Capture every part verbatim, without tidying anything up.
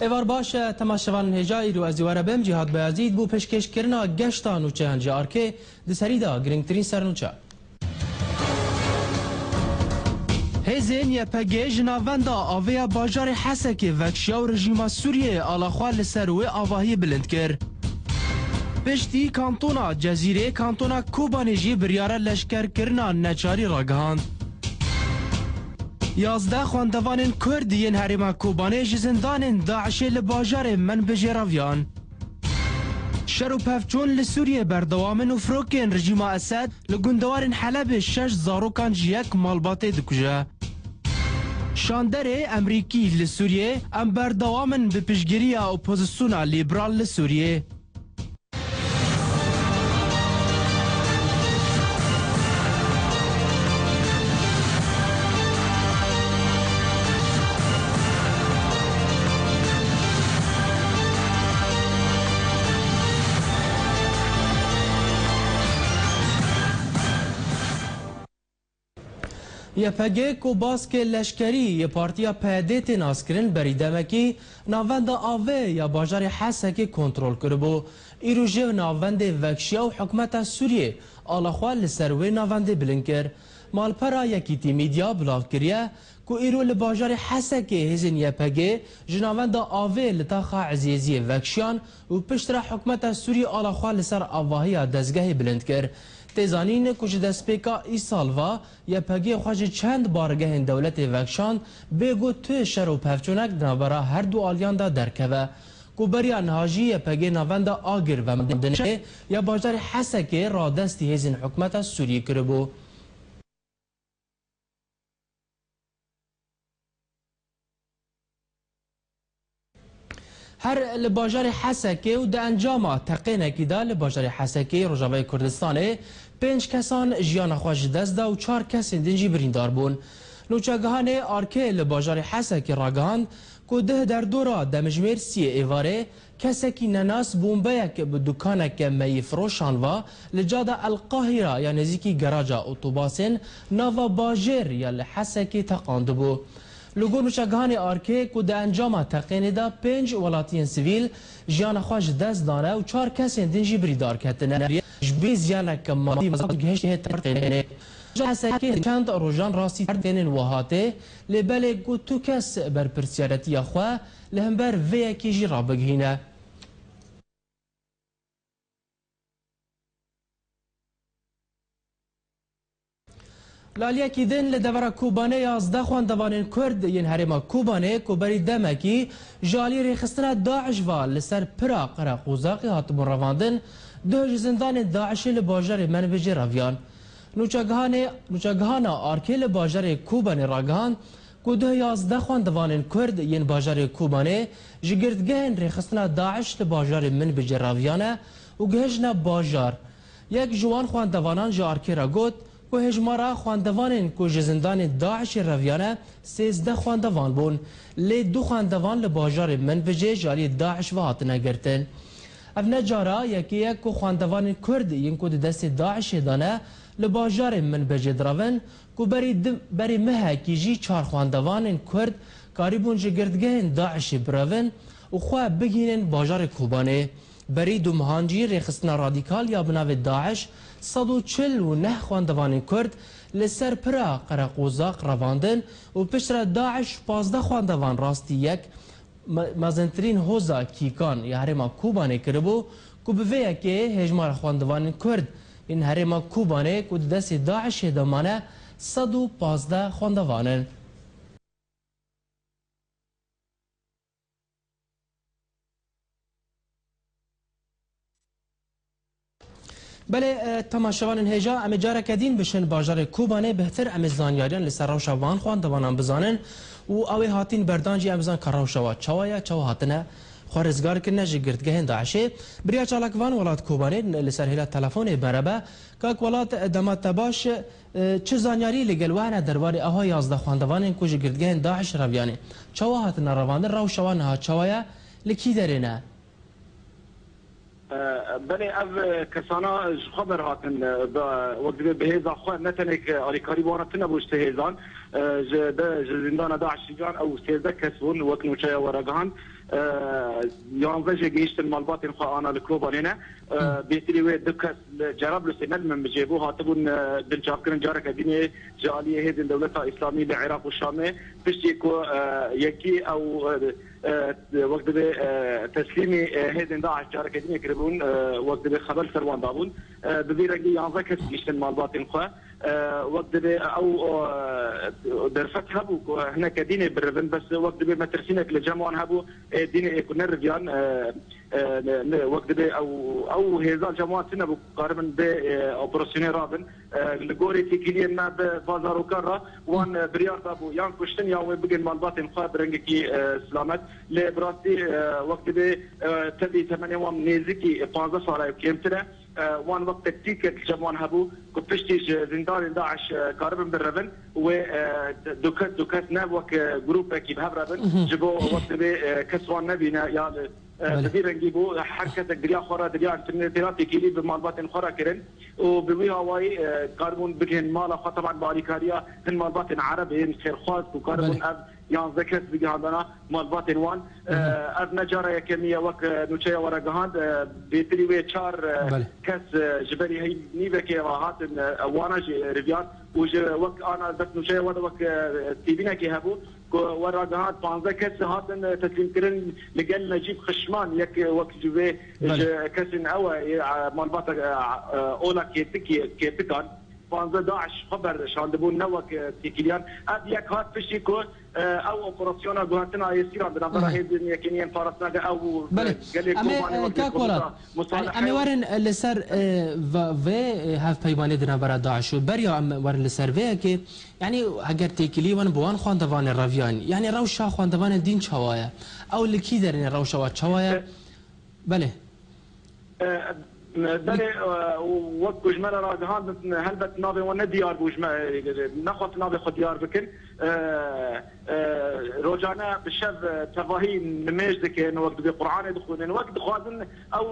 Êvar baş e, temaşevanên hêja, îro ez ê we re bim. Cîhat Beyazît bo pêşkêşkirina geşta nûçeyan ji arkê, di serî de girîngtirîn sernûçe. Hêzên Y P G ji navenda avê ya bajarê Hesekê vekşiya û rejîma Sûriyeyê ala xwe li ser wê avahiyê bilind kir. Piştî kantona Cezîrê, kantona Kobanê jî biryara leşkerkirina neçarî ragihand. Yazdeh xwendevanên Kurd yên herêma Kobanê ji zindanên DAIŞê li bajarê Minbicê reviyan. Şer û pevçûn li Sûriyê berdewam in û firokên rejîma Esed li gundewarên Helebê şeş zarokan ji yek malbatê dikuje. Şanderê Emerîkî li Sûriyê: Em berdewam in bi piştgiriya opozisyona lîberal li Sûriyê. Y P G ku baskê leşkerî yê partiya P Y D tê naskirin, berî demekî navenda avê ya bajarê Hesekê kontrol kiribû. Îro jî navendê vekşiya û hikûmeta Sûriyê ala xwe li ser wê navendê bilind kir. Malpera Yekîtî Medya belav kiriye ku îro li bajarê Hesekê hêzên Y P G ji navenda avê li taxa Ezîziyê vekşiyan û piştre hikûmeta Sûriyê ala xwe li ser avahiya dezgehê bilind kir. Tê zanîn ku ji destpêka îsal ve Y P G xwe ji çend bargehên dewletê vekşand, bê ku tu şer û pevçûnek di navbera her du aliyan de derkeve. Ku beriya niha jî Y P G navenda agir ve mendinê ya bajarê Hesekê radestî hêzên hikûmeta Sûriyê kiribû. Her li bajarê Hesekê û di encama teqênekî de li bajarê Hesekê Rojavayê Kurdistanê pênc kesan jiyana xwe ji dest da û çar kesên din jî birîndar bûn. Nûçegihanê Arkê li bajarê Hesekê ragihand ku di derdora demjimêr siyê êvarê kesekî nenas bombeyek bi dukaneke meyî firoşan ve li cada El Qahira ya nêzîkî garaja otobasên nava bajêr ya li Hesekê teqandibû. Li gor nûçegihanê Arkê ku di encama teqênê de pênc welatiyên sivîl jiyana xwe ji dest dane û çar kesên din jî birîndar ketine, ji bî ziyaneke madî ve gihişt hê teqênê. Ji Hesekê çend rojan rastî teqênên wiha tê, lê belê ku tu kes berpirsiyaretiya xwe li hember vê yekê jî rabigihîne. Li aliyekî din li devera Kobanê yazdeh xwendevanên Kurd yên herêma Kobanê ku berî demekî ji alî rêxistina DAIŞ ve li ser pira Qereqozaqê hatibûn revandin, duh ji zindanên DAIŞê li bajarê Menbicê reviyan. Nûçegihanê, nûçegihana Arkê li bajarê Kobanê ragihand, ku duh yazdeh xwendevanên Kurd yên bajarê Kobanê ji girtgehên rêxistina DAIŞ li bajarê Minbicê reviyane û gihiştine bajar. Yek ji wan xwendevanan ji Arkê re got ku hêjmara xwendevanên ku ji zindanên DAIŞê reviyane sêzdeh xwendevan bûn, lê du xwendevan li bajarê Minbicê ji alî DAIŞ ve hatine girtin. Ev ne cara yekê ye ku xwendevanên Kurd yên ku di destê DAIŞê de ne li bajarê Minbicê direvin, ku berî di-, berî mehekî jî çar xwendevanên Kurd karîbûn ji girtgehên DAIŞê birevin û xwe bigihînin bajarê Kobanê. Berî du mehan jî rêxistina radîkal ya bi navê DAIŞ sed û çil û neh xwendevanên Kurd li ser pira Qereqozaq revandin û piştre DAIŞ pazdeh xwendevan rastî yek me-, mezintirîn hoza Kîkan ya herêma Kobanê kiribû, ku bi vê yekê hêjmara xwendevanên Kurd yên herêma Kobanê ku di destê DAIŞê de mane sed û pazdeh xwendevan in. Belê, e, temaşevanên hêja, em ê careke dîn bişin bajarê Kobanê, bêhtir em ê zanyariyan li ser rewşa van xwendevanan bizanin û ew ê hatîn berdan jî em bizan ka rewşa wa çawa ye, çawa hatine xwe rizgar kirine ji girtgehên DAIŞê. Biriya çalakvan Welat Kobanê li ser hêla telefonê berebe. Kak Welat, dema te baş, e, çi zanyarî li gel we hene derbarê aha yazdeh xwendevanên ku ji girtgehên DAIŞ reviyanê? Çawa hatine revandin, rewşa wan niha çawa ye, li kî derê ne? E, belê, ev, e, kesana ji xwe ber hatin, e, bi, wek divê bi hêza xwe, ne tenê ke alîkarî bi wan re tune bû ji hêzan, e, ji, de, ji zîndana DAIŞê ciyan ew sêzdeh kes bûn, wek nûçeya we re gihand. e, yanzdeh jê gihîştin malbatên xwe ana li Kobanê ne. E, bêtirî wê du kes li Cerablusê ne li min bijê bû, hatibûn, e, binçavkirin careke dînê ji aliyê hêzên dewleta Îslamî li Iraq û Şamê, piştî ku, e, yekî ew, e, e, wek dibê, e, teslîmî, e, hêzên DAIŞ careke dînê kiribûn, e, wek dibê xeber ser wan dabûn. E, bi vî rengî yanzdeh kes gihîştin malbatên xwe. E, wek dibê ew, e, derfet hebû ku hineke dînê birivin, bes wek dibê metirsînek li cem wan hebû, ê dînê ê ku neriviyan, e, e, ne, ne, wek dibê ew, ew hêza cem wan tune bû ku karibin bê, e, operasyonê rabin. E, li gorî têkiliyên me bi bazarokan re wan, e, biryar dabû yan kuştin yan wê bigin malbatên xwe bi rengekî, e, silamet. Lê bi rastî, e, wek dibê, e, tevî temenê wan nêzikî panzdeh sal e û kêmtir e. E, wan wek tektîkek li cem wan hebû ku piştî ji zîndanên DAIŞ, e, karibin birevin, wê, e, du kes, du kes ne wek, e, grûpekî bi hev re bin, ji bo wek dibê, e, kes wan nebîne ya li, e, Belê. Bi vî rengî bû, her kesek diriya xwe re, diriya înternetê re têkilî bi malbatên xwe re kirin û bi wî hawayî, e, karibûn bigihên mala xwe, teban bi alîkariya hin malbatên Ereb ên xêrxwaz ku karibûn Belê. Ev yanzdeh kes bigihandana malbatên wan. E, ev ne cara yekemî ye wek, e, nûçeya we re gihand. E, bêtirî wê çar, e, Belê. Kes, e, ji berî hey nîvekê re hatin, e, wana jî, e, riviyar û ji wek ana dest nûçeya we de wek, e, têbînekê hebû ku we ragihand panzdeh kes hatin, e, teslîmkirin li gel Necîb Xişman, yek, e, wek ji vê Belê. Ji kesên ew e, e, malbata, e, e, ola kêtikê, kêtikan. Panzdeh DAIŞ xwe berşandibûn, ne wek, e, têkiliyan. Ev yek hat piştî ku, e, ew operasyona guhertina êsîran di navbera Aha. hêzên yekîniyên parastina de ew, e, Belê. Gelê Em ê, Kobanê e, wek Kak Welat, komîta yani, em ê Musalehe û werin, e, li ser, e, va-, vê, e, hevpeymanê di navbera DAIŞ û beriya em werin li ser vê yekê, yani, heger têkilî wan bi wan xwendevanê reviyan, yani, rewşa xwendevanên dîn çawa ye? Ew li kî derê ne, rewşa wan çawa ye? E, Belê. E, belê, e, wek ku ji me re ragihandin, helbet navê wan ne diyar bû, ji me, e, nexwest navê xwe diyar bikin. E, e, rocane bi şev, e, tevahî nimêj dikin, wek dibê Qur'anê dixwînin, wek dixwazin ew,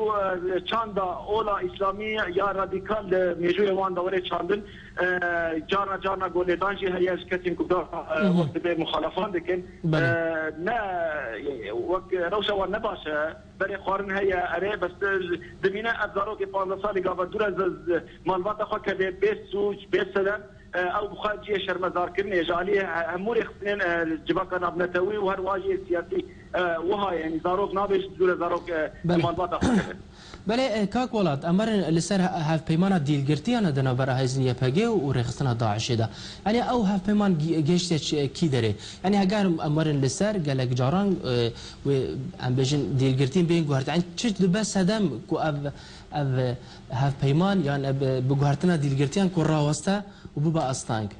e, çanda ola Îslamî ya radîkal li mêjûyê wan de were çandin. E, carna carna golêdan jî heye ji kesên ku da, e, Mhm. wek dibê muxalefan dikin. Belê. E, ne, e, wek rewşa wan ne baş e. Berê xwarin heye, erê, bes, e, dimîne ev zarokê panzdeh salî gava dûre z-, z-, malbata xwe keve bê sûc, bê sedem, e, ew bi xwe cihê şermezarkirinê ji aliyê he-, hemû rêxistinên, e, civaka navnetewî û her wiha jî siyasî, e, wiha ye, yanî zarok nabe ji dûre zarok, e, Belê. Malbata xwe keve. Belê, e, Kak Welat, em werin li ser he-, hevpeymana dîlgirtiyan di navbera hêzên Y P G û rêxistina DAIŞê de. Yanî ew hevpeyman gi-, gehiştiye çi-, kî derê? Yanî heger em werin li ser gelek caran, e, wê em bêjin dîlgirtiyên bên guhertin. Yanî çi dibe sedem ku ev, ev hevpeyman yan ev bi guhertina dîlgirtiyan ku raweste û bibe asteng?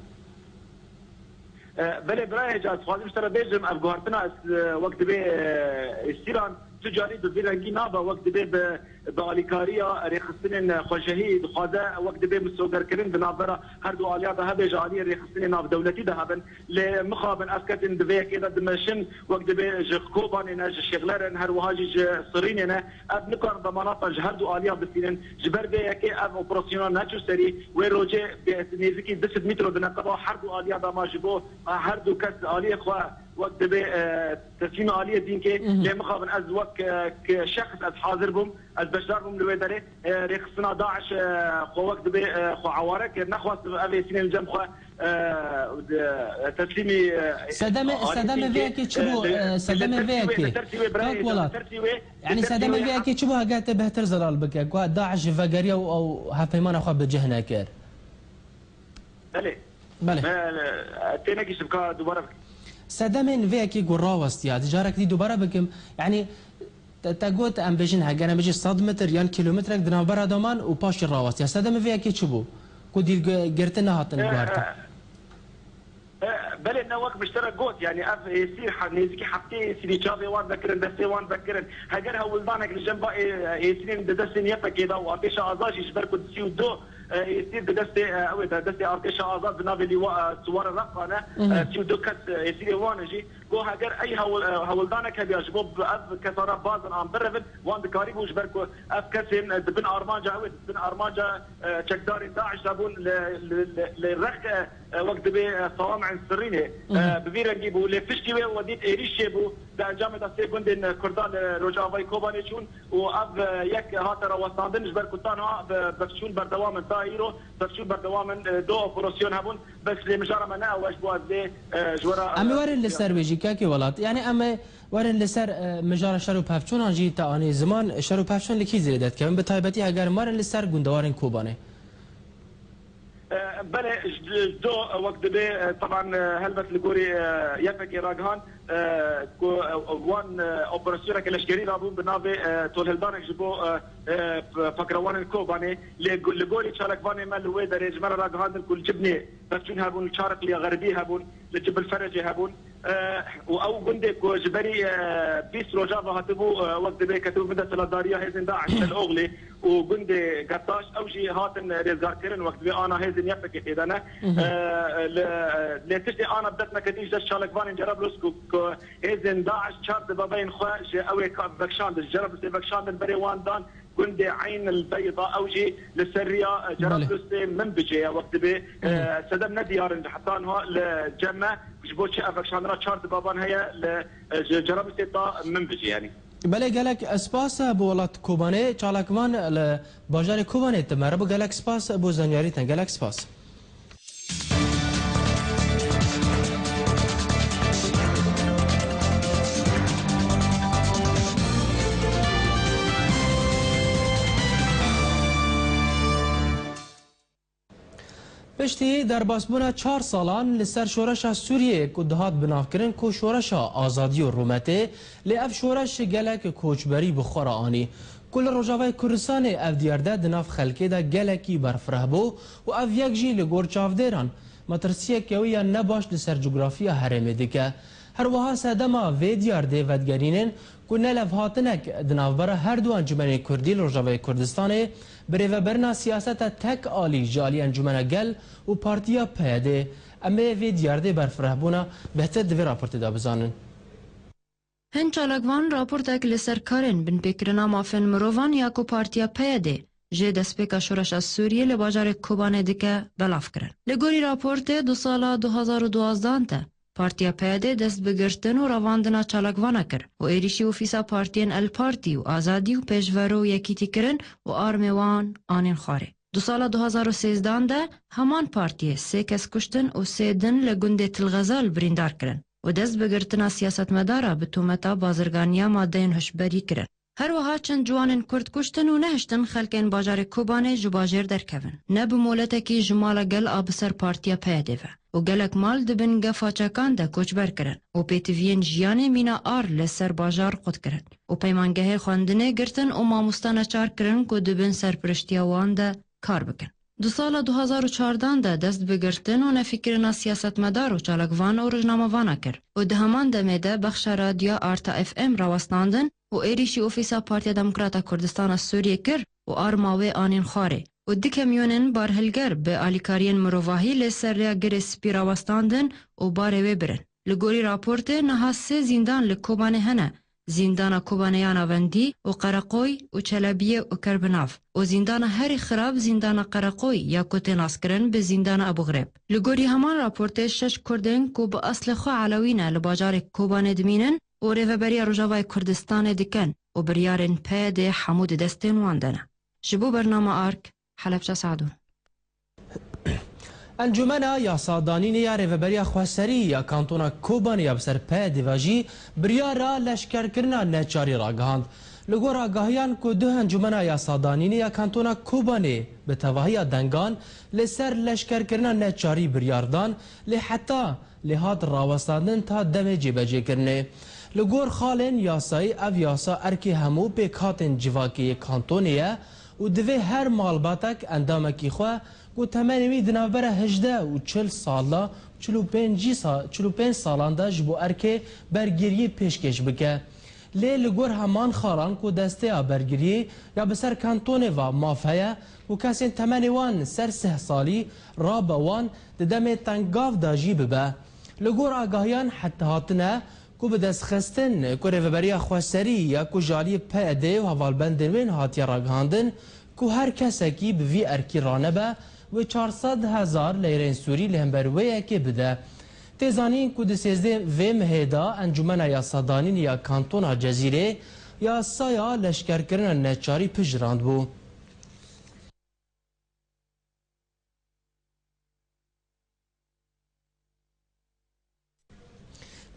E, belê birayê ca, ez dixwazim ji te re bêjim, ev guhertina ez, e, wek dibê, e, êsîran tu carî bi vî rengî nabe, wek dibê bi, bi alîkariya rêxistinên xwejehî dixwaze, wek dibê misogerkirin di navbera her du aliya de hebe, ji aliyê rêxistinên navdewletî de hebin. Lê mixabin ev kesên di vê yekê de dimeşin, wek dibê ji Kobanê ne, ji Şêxler in, her wiha jî ji Sirînê ne. Ev nikarin demanatan ji her du aliya bistînin. Ji ber vê yekê ev operasyona neçû serî. Wê rojê bê-, nêzîkî du sed mîtro di neqeba her du aliya de ma ji bo, e, her du kes aliyê xwe wek dibê, e, teslîmê aliyê dînkê. Mhm. Lê mixabin ez wek, e, ke şexs ez hazir bûm, ez beşdar bûm li wê derê. E, rêxistina DAIŞ, e, xwe wek dibê, e, xwe aware kir, nexwest ev êsînên cem xwe, e, de, teslîmî, e, Sedemê, aliyê sedemê vê dînkê, yekê çi e, bû, li, e, sedemê li vê tersî wê, yekê? Li tersî wê birayê, Kak Welat. Li tersî wê, li Yani tersî sedemê wê vê yekê çi bû heger te bihtir zelal bike, ku DAIŞ ji vegeriya û ew hevpeymana xwe bi cih nekir? Belê. Belê. Me, e, tênegihîştim ka dubare bikim. Sedemên vê yekê ku rawestiya, di carek dî dubare bikim, yani te, te got, em bêjin, heger em bêjin sed metr yan kilometrek di navbera de man û paşê rawestiya. Sedemê vê yekê çi bû? Ku dîl gi-, girtin nehatin E, guhertin. e, E, belê, ne wek min ji te re got, yani ev êsîr he-, nêzîkî heftê êsîrî çavê wan vekirin, destê wan vekirin. Heger hewldanek li cem va ê-, êsîrên di destên Y P G de û Artêşa Azad jî, ji ber ku sî û du, e, êsîr di destê, e, ew ê de, destê Artêşa Azad bi navê Lîwa, e, Suwara Reqa ne, Mhm. e, sî û du kes, e, êsîrê wan e jî. Got, heger ey hewl-, e, hewldanek hebiya ji bo bi ev kesana bazin an birevin, wan dikarîbû, ji ber ku ev kesên, e, di bin armanca ew ê, di bin armanca, e, çekdarên DAIŞ de bûn, li, li, li, li Req, e, e, wek dibê, e, Sawam'ên Sirînê, e, Mhm. bi vî rengî bû. Lê piştî wê we dît êrîş çêbû, Encamê de sê gundên Kurda li Rojavayê Kobanê çûn û ev, e, yek hate rawestandin, ji ber ku tanha bi-, pevçûn berdewam in ta îro, pevçûn berdewam in, e, du operasyon hebûn, bes lê mijara me ne ew e, ji bo ez lê, e, ji we re, Em ê e, werin li ser wê jî, kekê welat. Yani em ê werin li ser, e, mijara şer û pevçûnan jî te anî ziman, şer û pevçûn li kî zêde dikevin, bi taybetî heger em werin li ser gundewarên Kobanê. E, belê, ji, ji do wek dibê, e, teban, e, helbet li gorî, e, Y P G ragihand, e, ku, e, wan, e, operasyoneke leşkerî rabûn bi navê, e, tolhildanek ji bo, e, e, p-, pakrewanên Kobanê. Lê gu-, li gorî çalakvanê me li wê derê ji me re ragihandin ku li Cibnê pevçûn hebûn, li Çariqliya Xerbî hebûn, li Cibil Ferecê hebûn. E, û ew gundê ku ji berî, e, bîst roja ve hatibû, e, wek dibê ketibû bin desthilatdariya hêzên DAIŞ Tel Oxlê û gundê Gertaş, ew jî hatin rêzgarkirin, wek dibê ana hêzên Y P G tê de ne. Mhm. E, li, lê tiştê ana bi dest neketî ji dest çalakvanên Cerablus ku, ku hêzên DAIŞ çar dibabeyên xwe ji ew ê ka-, vekşandin, ji Cerablusê vekşandin berê wan dan gundê Eyn el Beyda, ew jî li ser riya, e, Belê. Cerablusê Minbicê ye, wek dibê, e, Belê. Sedem nediyar in heta niha li cem me. Ji bo çi ev vekşandina çar dibaban heye li, e, ji Cerablusê ta Minbicê, yanî. Belê, gelek spas, e, bi welat Kobanê, çalakvan li bajarê Kobanê tê me re bû, gelek spas, e, bo zanyarî te, gelek spas. Piştî derbasbûna çar salan li ser şoreşa Sûriyeyê ku dihat binavkirin ku şoreşa azadî û rûmetê, lê ev şoreş gelek koçberî bi xwe re anî. Ku li Rojavayê Kurdistanê ev diyar de di nav xelkê de gelekî berfireh bû û ev yek jî li gor çavdêran metirsiyeke wê ya nebaş li ser cografiya herêmê dike. Her wiha sedema vê diyar dê vedigerînin ku ne levhatinek di navbera her du encûmenên Kurdî li Rojavayê Kurdistanê bi rêvebirina siyaseta tek alî ji alî Encûmena Gel û Partiya P Y D. Em ê vê diyar dê berfirehbûna bêhtir di vê raportê de bizanin. Hin çalakvan raportek li ser karên binpêkirina mafên mirovan ya ku Partiya P Y D jê destpêka şoreşa Sûriyê li bajarê Kobanê dike, belav kirin. Li gorî raportê, di sala du hazar û duwazdeh de Partiya P Y D dest bi girtin û revandina çalakvana kir û êrîşî ofîsa partiyên El Partî û Azadî û Pêşverû Yekîtî kirin û armê wan anîn xwarê. Di sala du hazar û sêzdeh de heman partiyê sê kes kuştin û sê din li gundê Til Xezal birîndar kirin û dest bi girtina siyasetmedara bi tometa bazirganiya madeyên hişberî kirin. Her wiha çend ciwanên Kurd kuştin û nehiştin xelkên bajarê Kobanê ji bajêr derkevin. Ne bi moletekî ji mala gel a bi ser Partiya P Y D ve û gelek mal di bin gefa çekan de koçber kirin û pêtiviyên jiyanê mîna ar li ser bajar qut kirin û peymangehê xwendinê girtin û mamoste neçar kirin ku di bin serpiriştiya wan de kar bikin. Di sala du hazar û çardeh de dest bi girtin û nefîkirina siyasetmedar û çalakvan û rojnamevana kir û di heman demê de bexşa radyoya Arta F M rawestandin û êrîşî Ofîsa Partiya Demokrata Kurdistana Sûriyê kir û arma wê anîn xwarê û du kamyonên barhilger bi alîkariyên mirovahî li ser rêya Girê Spî rawestandin û barê wê birin. Li gorî raportê, niha sê zîndan li Kobanê hene, Zîndana Kobanê ya Navendî û Qereqoy û Çelebiyê û Kerbinav û zîndana herî xirab zîndana Qereqoy ya ku tê naskirin bi zîndana Ebû Xirêb. Li gorî heman raportê, şeş Kurdên ku bi eslê xwe Elewî ne li bajarê Kobanê dimînin û rêveberiya Rojavayê Kurdistanê dikin û biryarên P Y D hemû di destên wan de ne. Ji bo bernama Ark, Helebçe Sadûn. Encûmena Yasadanînê ya Rêveberiya Xweserî ya Kantona Kobanê ya bi ser P Y D ve jî biryara leşkerkirina neçarî ragihand. Li gor agahiyan ku du Encûmena Yasadanînê ya Kantona Kobanê bi tevahiya dengan li ser leşkerkirina neçarî biryar dan, lê heta lê hat rawestandin ta demê cêbecêkirinê. Li gor xalên yasayî, ev yasa erkê hemû pêkhatên civakê yê kantonê ye û divê her malbatek endamekî xwe ku temenê wî di navbera hejdeh û çil sal de, çil û pêncî sa-, çil û pênc salan de ji bo erkê bergiriyê pêşkêş bike. Lê li gor heman xalan ku desteya bergiriyê ya bi ser kantonê ve maf heye, û kesên temenê wan ser sih salî rabe wan di demê tengav de jî bibe. Li gor agahiyan het hatine ku bi destxistin ku Rêveberiya Xweserî ya ku ji aliyê P Y D û hevalbendên wê hatiye ragihandin ku her kesekî bi vî erkî ranebe wê çar sed hezar leyrên Sûrî li hember wê yekê bide. Tê zanîn ku di sêzdeh vê mehê de Encûmena Yasadanînê ya Kantona Cezîrê yasaya leşkerkirina neçarî piştgirandibû.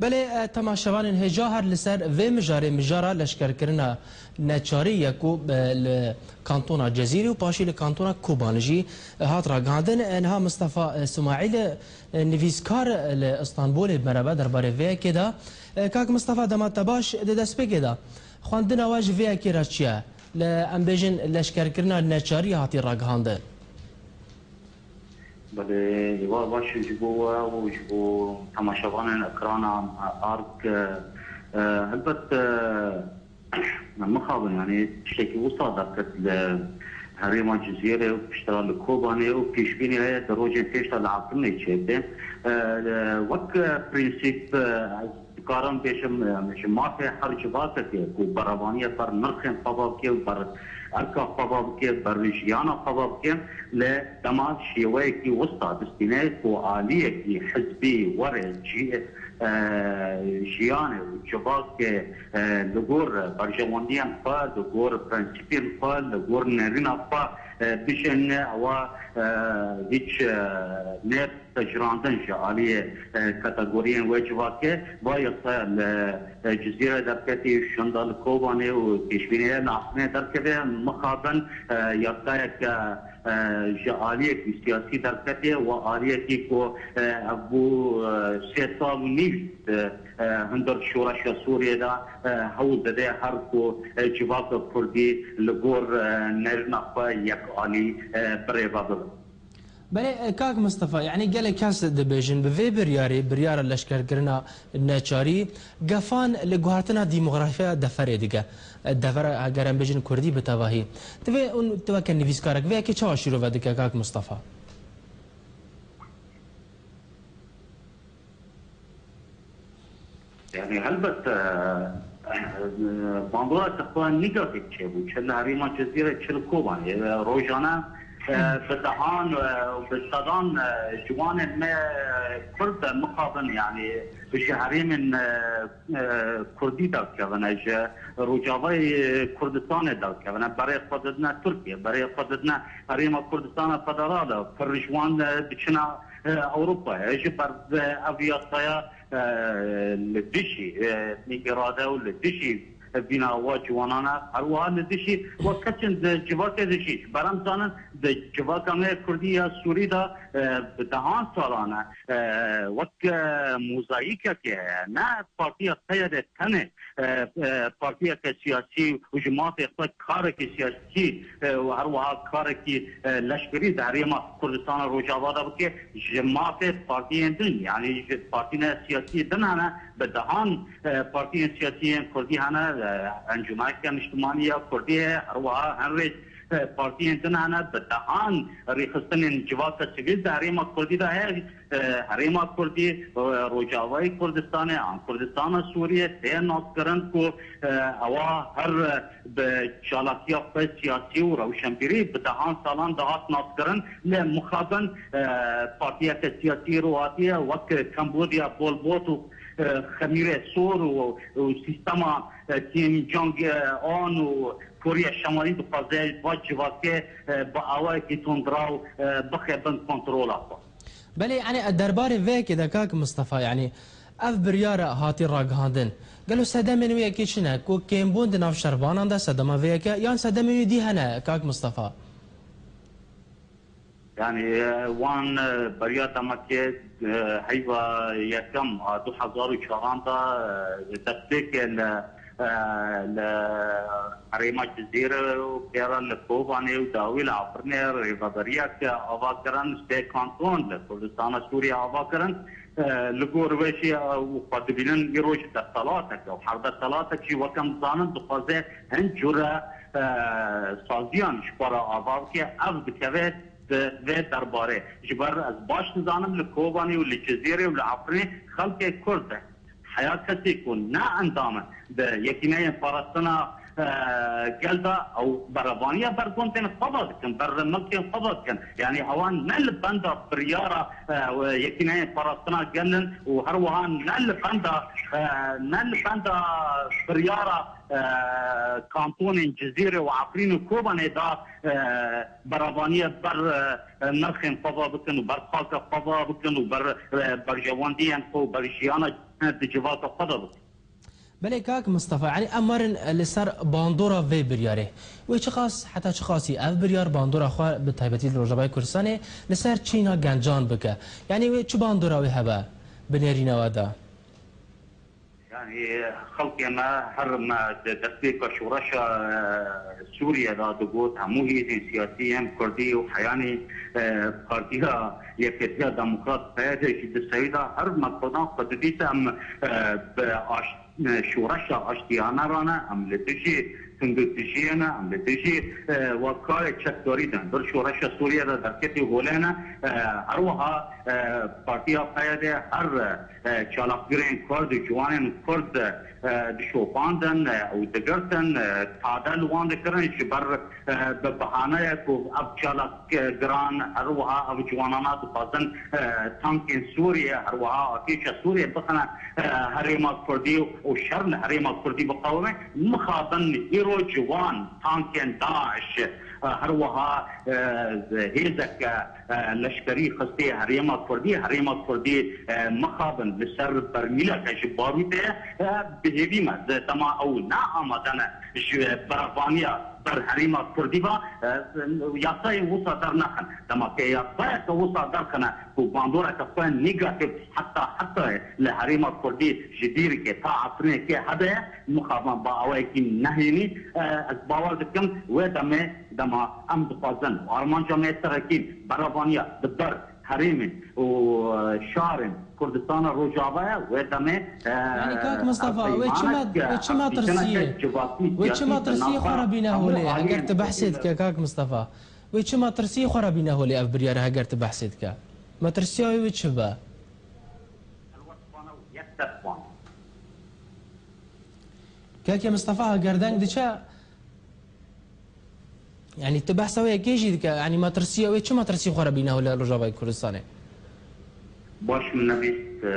Belê, e, temaşevanên hêja, her li ser vê mijarê, mijara leşkerkirina neçarî ye ku, e, li kantona Cezîrê û paşî li kantona Kobanê jî, e, hat ragihandin. E, niha Mistefa, e, Simaîl, e, nivîskar li Îstanbulê bi me re be derbarê vê yekê de. E, kak Mistefa, dema te baş, di destpêkê de xwendina we ji vê yekê re çi ye? Li, em bêjin, leşkerkirina neçarî hatî ragihandin. Belê, êvar baş ji bo we û ji bo temaşevanên ekrana Ark. E, helbet, e, mixabin, yanî tiştekî wisa derket li herêma Cizîrê û piştre li Kobanê û pêşbînî heye di rojên pêş de li Efrînê çêbê. E, wek prensîp, e, ez Dikarim bêjim, em, ji mafê her civakekê ku berevaniya ber nirxên xwe ve bike, ber erka xwe ve bike, ber jiyana xwe ve bike, lê dema şêweyekî wisa distîne ku aliyekî hizbî were cî-, e, jiyanê û civakê, e, li gor berjewendiyên xwe, li gor prensîpên xwe, li gor nerîna xwe, e, bijêne, ewa, e, hîç, e, nê pejirandin ji aliyê, e, kategoriyên wê civakê. Va yasaya li, e, Cizîrê derketî, şinda li Kobanê û pêşbînê ye li Efrînê derkeve. Mixabin, e, yasayeke, e, ji aliyekî siyasî derketê û aliyekî ku, e, ev bû, e, sê sal û nîv, e, e, hundir şoreşa Sûriyê de, e, hewl dide her ku, e, civaka Kurdî li gor, e, nerîna xwe yek alî, e, birêve bibe. Belê, e, kak Mistefa, yanî gelek kes dibêjin, bi vê biryarê, biryara leşkerkirina neçarî, gefan li guhertina demografiya deferê dike. E, devera, eger em bêjin kurdî bi tevahî. Tu vê, hûn, tu weke nivîskarek, vê yekê çawa şîrove dike, kak Mistefa? Yani helbet, e, e, bandora te xwe negatif çêbû. Çi li herêma Cizîrê, çi li Kobanê. E, rojane, e, bi dehan, e, bi sedan, e, ciwanên me, e, Kurd de mixabin, yani ji herêmên, e, e, Kurdî derkevine, ji Rojavayê Kurdistanê derkevine, berê xwe didine Tirkiye, berê xwe didine Herêma Kurdistana Federal e, pir ji wan, e, diçine, e, Ewropayê. Ji ber, e, ev yasaya, e, li dijî, e, îrade û li dijî vîna wa ciwanan e, her wiha li dijî wa kesên di civakê de jî. Ji ber em zanin, di civaka me Kurdî ya Sûrî de, e, bi dehan salan e, e, wek, e, mozayîkekê heye. Ne partiya P Y D tenê, e, e, partiyeke siyasî û ji mafê xwe karekî siyasî, e, û her wiha karekî, e, leşkerî di herêma Kurdistana Rojava de bike, ji mafê partiyên din, yanî ji partiyên siyasî din hene, bi dehan, e, partiyên siyasî yên Kurdî hene, e, Encûmeneke Niştimanî ya Kurdî heye, her wiha hin rêz, e, partiyên din hene, bi dehan rêxistinên civaka sivîl di herêma Kurdî de heye. E, herêma Kurdî, e, Rojavayê Kurdistanê an Kurdistana Sûriyê tê naskirin ku, e, ewa her, e, bi çalakiya xwe siyasî û rewşenbîrî bi dehan salan dihat naskirin, lê mixabin, e, partiyeke siyasî rû hatiye wek Kambodya, Pol Pot û, e, Xemîrê Sor û, û sîstema, e, Kim Jong Un û Koriya Şemalî dixwaze va civakê, e, bi awayekî tundraw, e, bixe bin kontrola xwe. Belê, yani, e, derbarê vê yekê de, kak Mistefa, yani, ev biryara hatî ragihandin. Gelo sedemên wê yekê çi ne? Ku kêmbûn di nav şervanan de sedema vê yekê, yan sedemên wê dî hene, kak Mistefa? Yani, e, wan, e, beriya demekê, e, heyva yekem a du hezar û çaran de, e, destpêkê li, e, li herêma Cizîrê û pê re li Kobanê û dawî li Efrînê rêveberiyek ava kirin, sê kanton li Kurdistana Sûriyê ava kirin, e, li gor wê jî, e, û xwe dibînin îro ji desthilateke û her desthilatek jî wek em dizanin dixwaze hin cure, e, saziyan ji xwe re ava bike, ev dikeve di vê derbarê. Ji ber ez baş dizanim li Kobanê û li Cizîrê û li Efrînê xelkê Kurd e. Heya kesê ku ne endam e di Yekîneyên Parastina, e, gel de ew berevaniya ber gundên xwe ve dikin, ber milkên xwe ve dikin. Yanî ewan ne li benda biryara, e, Yekîneyên Parastina Gel in û her wiha ne li benda, e, ne li benda biryara, e, kantonên Cizîrê û Efrîn û Kobanê de, e, berevaniya ber, e, nirxên xwe ve bikin û ber xaka xwe ve bikin û ber, e, berjewendiyên xwe û ber jiyana di civaka xwe de bikin. Belê kak Mistefa, yanî em werin li ser bandora vê biryarê. Wê çiqas, heta çiqasî ev biryar bandora xwe bi taybetî li Rojavayê Kurdistanê li ser çîna gencan bike? Yanî wê çi bandora wê hebe bi nêrîna we de? Yanî xelkê me her me di destpêka şoreşa, e, Sûriye de digot, hemû hêzên siyasî yên Kurdî û heyanî, e, Partiya Yeketiya Demokrat, P Y D jî di sewî de her me Kurdan xwe didît em, e, bi aş-, e, şoreşa aştiyane re ne, em li dijî tundûtijiyê ne, em li dijî, e, we karê çekdarî de. Vir şoreşa Sûriye de derketî holê ne, e, her wiha, e, Partiya P Y D her, e, çalakgirên Kurd û ciwanên Kurd, e, dişopandin, e, û digirtin, e, tade li wan dikirin ji ber, e, bi bahaneyek ku ev çalakgiran her wiha ev ciwanana dixwazin, e, tankên Sûriye, her wiha artêşa Sûriye bixine, e, herêma Kurdî û şer li herêma Kurdî biqewime. Mixabin îro ciwan tankên DAIŞ, e, her wiha, e, hêzeke, e, leşkerî xistê herêma Kurdî, herêma Kurdî, e, mixabin li ser bermîleke ji barûtê, e, bi hêvî me, di dema ew ne amade ne ji berevaniya ber herêma Kurdî ve, e, yasayê wisa dernexin. Dema ke yasayeke wisa derxine ku bandoreke xwe negatîf heta heta li herêma Kurdî ji dîrikê ta Efrînekê hebe, mixabin bi awayekî nehênî, e, ez bawer dikim wê demê dema em dixwazin û armanca me yê serekî berevaniya di ber herêmên û, e, şarên Kurdistana Rojava ye, wê demê, e, Yanî kak Mistefa, wê çima, peymanek, wê çima hevdîtineke tirsiyê, civakî wê siyasî çima di tirsiyê xwe nava re bîne hemû holê? Heger aliyên tu behsê Kurdî de. Dike kak Mistefa, wê çima tirsiyê xwe re bîne holê ev biryare heger tu behsê dike? Metirsiya wê wê çi be? Helwestvan û yek destvan. Keke Mistefa, heger deng diçe, yanî tu behsa wê yekê jî dike, yanî metirsiya wê, çi metirsî xwe re bîne holê Rojavayê Kurdistanê? Baş min nebîst, e,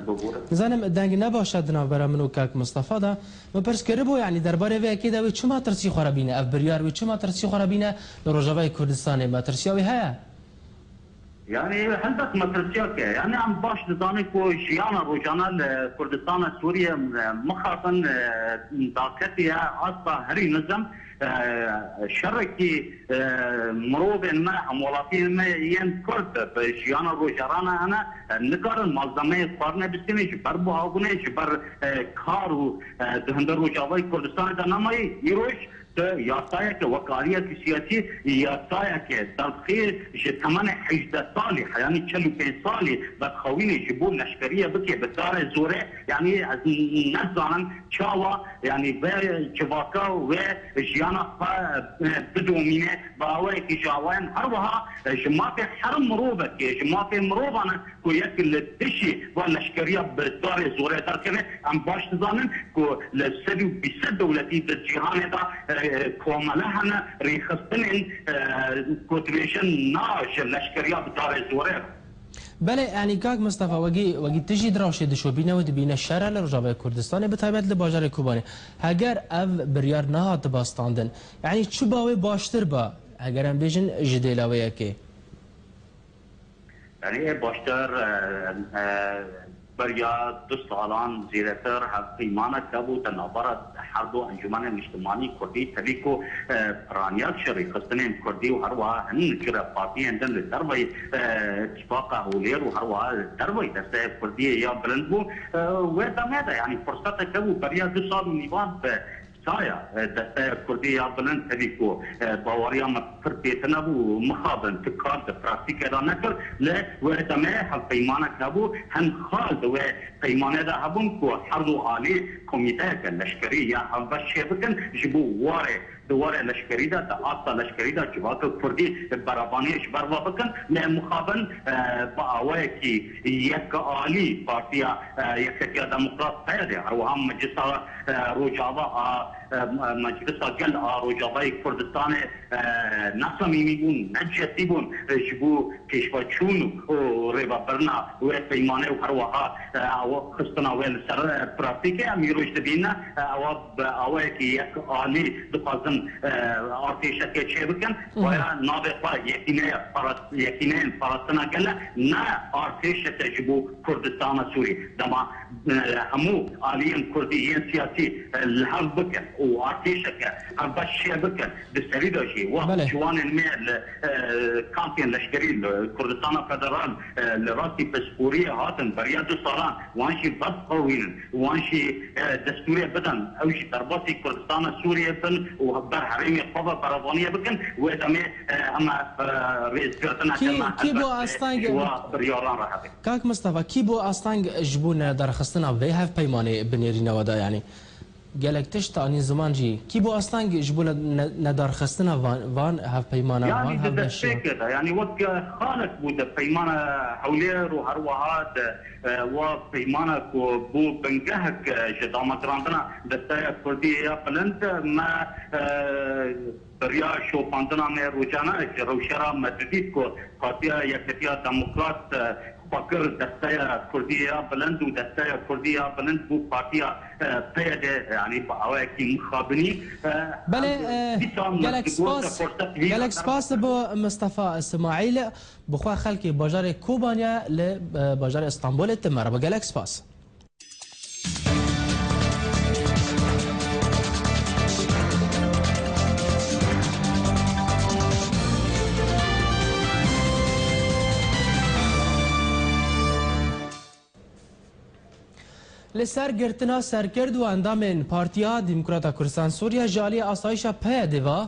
bibûre. Nizanim deng ne baş e di navbera min û kak Mistefa de. Min pirs kiribû, yanî derbarê vê yekê de wê çi metirsî xwe re bîne? Ev biryar wê çi metirsî xwe re bîne li Rojavayê Kurdistanê? Metirsiya wê heye? Yanî helbet metirsiyek e. Yanî em baş dizanin ku jiyana rojane li Kurdistana Sûriye, e, mixabin, e, daketiye asta herî nizim, e, şerekî, e, mirovên me, hemwelatiyên me yên Kurd bi jiyana rojane hene, e, nikarin malzemeyê xwarine bistînin ji ber buhabûnê, ji ber, e, kar û, e, di hundir Rojavayê Kurdistanê de nemayî. Îroj Di yasayeke wek aliyeke siyasî, yasayeke derxî ji temenê hejdeh salî, yanî çel û pênc salî vedixwînê ji bo leşkeriye bike bi darê zorê, yanî ez nizanim çawa, yanî vê civaka wê jiyana xwe, e, bidomîne, bi awayekî ji awayan her wiha, e, ji mafê her mirovekê, ji mafê mirovan e, ku yek li dijî van leşkeriya bi darê zorê derkeve. Em baş dizanin ku li sed û bîst dewletî di cîhanê de, e, komele hene, rêxistinên, e, ku dibêjin na ji leşkeriya bi darê zorê. Belê, yanî kak Mistefa, wekî, wekî tu jî di rewşê dişopîne û dibîne şer e li Rojavayê Kurdistanê, bi taybet li bajarê Kobanê. Heger ev biryar nehatiba standin, yanî çi ba wê baştir ba, heger em bêjin ji dêla wê yekê? Yanî ê baştir, e, e, beriya du salan zêdetir hevpeymanek hebû di navbera her du encûmenên niştimanî kurdî, tevî ku, e, piraniya ji rêxistinên kurdî û her wiha hin cure partiyên din li derveyî, e, Îtîfaqa Hewlêr û her wiha li derveyî desteya kurdiyê ya bilind bû. E, wê demê de, yanî firsetek hebû beriya du sal û nîvan bi saya, e, desteya kurdî ya bilind tevî ku, e, baweriya me pir pê tune bû û mixabin tu kar di praktîke de nekir, lê wê demê hevpeymanek hebû, hin xal di wê peymanê de hebûn ku her du alî komîteyeke leşkerî ya hevbeş çêbikin ji bo warê di warê leşkerî de, di asta leşkerî de civaka kurdî berevaniyê ji ber ve bikin, lê mixabin, e, bi awayekî yekalî Partiya, e, Yeketiya Demokrat, P Y D, her wiha Meclisa, e, Rojava a, e, Meclisa Gel a Rojavayê Kurdistanê, e, ne samîmî bûn, ne cidî bûn, e, ji bo pêşveçûn û rêvebirina wê peymanê û her wiha, e, awa xistina wê li ser, e, pratîkê. Em îroj dibîne, e, awa bi awayekî yek alî dixwazin, e, artêşekê çêbikin. Hı hı. Waya navê xwe Yekîneya Parat-, Yekîneyên Parastina Gel e, ne artêşeke ji bo Kurdistana Sûrî. Dema, e, hemû aliyên Kurdî yên siyasî, e, li hev bikin û artêşeke hevbeş çêbikin, di serî de jî wek Belê. ciwanên me li, e, kampên leşkerî li Kurdistana Federal, e, li rastî pisporiyê hatin, beriya du salan wan jî vebiqewînin, wan jî, e, destûrê bidin, ew jî derbasî Kurdistana Sûriyê bin û ber herêmê xwe ve berevaniyê bikin, wê demê, e, em, e, rêzgirtineke Kî, me kî bo helbet asteng ji wa biryaran re hebe. Kak Mistefa, kî bo asteng ji bo nedarxistina vê hevpeymanê bi nêrîna we de, yanî gelek tişt anî ziman jî, kî bo asteng ji bo ne-, ne-, nedarxistina van, van hevpeymana, van Yanî di hevbeşiya? destpêkê de, yanî wek, e, xalek bû di peymana Hewlêr û her wiha di, e, wa peymana ku bû bingehek, e, ji damezrandina Desteya Kurdî ya Bilind, e, me, e, beriya şopandina me rojane ji rewşera me didît ku Partiya Yeketiya Demokrat, e, xwe kir Desteya Kurdî ya Bilind û Desteya Kurdî ya Bilind bû partiya, e, P Y D, yanî bi awayekî mixabinî, e, Belê, em, e, dîsa me gelek digot spas, te ferset hîna gelek spas bo Mistefa Îsmaîl. Bi xwe xelkê bajarê Kobaniyê li, e, bajarê Stenbolê tim merhaba. Gelek spas. Li ser girtina serkird û endamên Partiya Demokrata Kurdistan Sûriye ji aliyê asayişa P Y D ve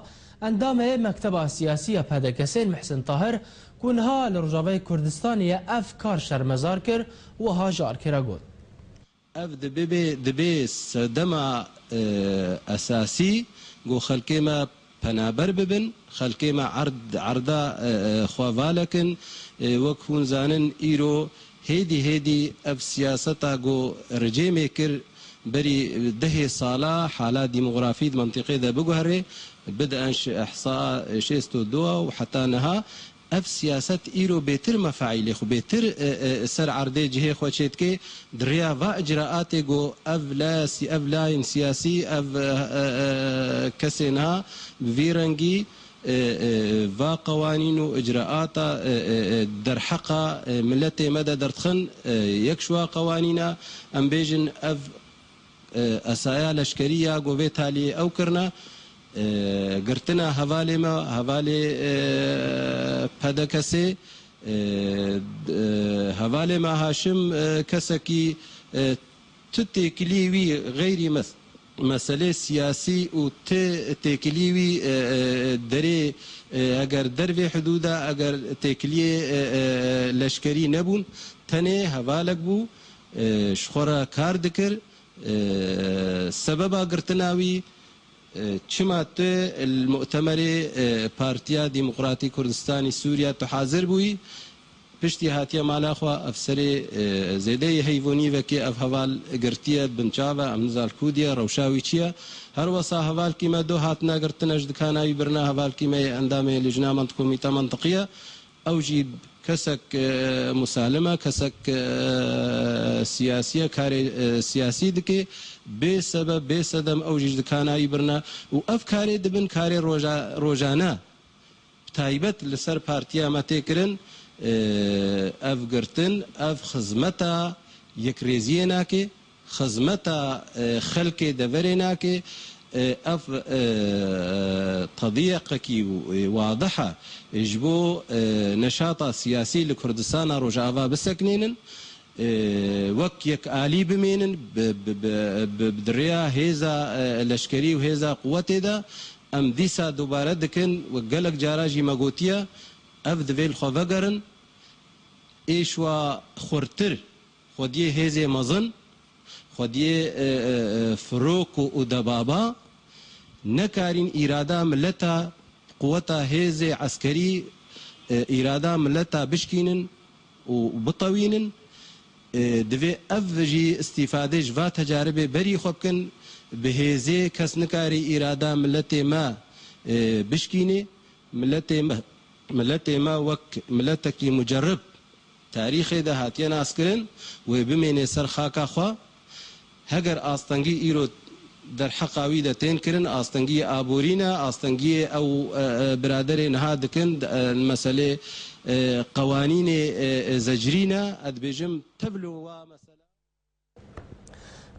endamê Mekteba Siyasî ya P D K S'ê Mihsin Tahir, ku niha li Rojavayê Kurdistanê ye, ev kar şermezar kir û wiha ji alkê re got. Ev dibe, dibe sedema, e, esasî ku xelkê me penaber bibin, xelkê me erd, erda, e, e, xwe valekin. E, wek hûn zanin, îro hêdî hêdî ev siyaseta ku rejîmê kir berî dehê sala hala demografî di mentiqê de biguherê, bide en şi-, ihsa şêst û du û heta niha, ev siyaset îro bêtir mefaîlê xwe, bêtir, e, e, ser erdê cihê xwe çêdike, di rêya va icraatê ku ev la si-, ev layên siyasî, ev, e, e, e, kesên ha bi vî rengî, e, e, va qewanîn û icraata, e, e, e, derheqa, e, miletê me de derdixin, e, yek ji wa qewanîna, em bêjin ev e, esaya leşkerî ya ku vê taliyê ew kirine, e, girtina hevalê me, hevalê, e, P D K S'ê, e, d-, e, hevalê me Haşim, e, kesekî, e, tu têkilî wî xeyrî mes-, meselê siyasî û ti têkilî wî, e, e, derê, e, eger dervê hidûda, eger têkiliyê, e, e, leşkerî nebûn, tenê hevalek bû, e, ji xwe re kar dikir. E, sebeba girtina wî, e, çima tu li mu'temerê, e, Partiya Demokratî Kurdistanî Sûriya tu hazir bûyî? Piştî hatiye mala xwe, ev serê, e, zêdeyê heyvonî vekê ev heval girtiye, binçav e, em nizan li ku diye, rewşa wî çi ye? Her wesa hevalkî me du hatine girtine, ji dikana wî birine, hevalkî me yê endamê Lijna Mentiq, Komîte Mentiqî ye. Ew jî kesek, e, musalim e, kesek, e, siyasî ye, karê, e, siyasî dike. Bê sebeb, bê sedem ew jî ji dikana wî birine. Û ev karê dibin karê roja-, rojane. Bi taybet li ser partiya me tê kirin, e, ev girtin, ev xizmeta yekrêziyê nake. Xizmeta, e, xelkê deverê nake, e, ev, e, tedîyeqekî, e, wadih e, e, ji bo, e, neşata siyasî li Kurdistana Rojava biseknênin, e, wek yek alî bimênin, bi, bi, bi, bi, bi rêya hêza, e, leşkerî û hêza quwetê de em dîsa dubare dikin, wek gelek cara jî me gotiye, ev divê li xwe vegerin, êşwa xurtir, xwediyê hêzê mezin, xwediyê, e, e, e, firok û, û debaba, nekarîn îrada mileta, quweta hêzê eskerî, e, îrada mileta bişkînin û bitewînin. E, divê ev jî îstîfadê ji va tecaribê berî xwe bikin, bi hêzê kes nikarî îrada miletê me, e, bişkînê. Miletê me, miletê me wek miletekî mucerib tarîxê de hatiye naskirin, wê bimênê ser xaka xwe. Heger astengî îro derheqa wî de tên kirin, astengiyê aborî ne, astengiyê ew, e, e, biraderê niha dikin, e, meselê, e, qewanînê, e, e, zecrî ne, ez dibêjim tev li wa mesela.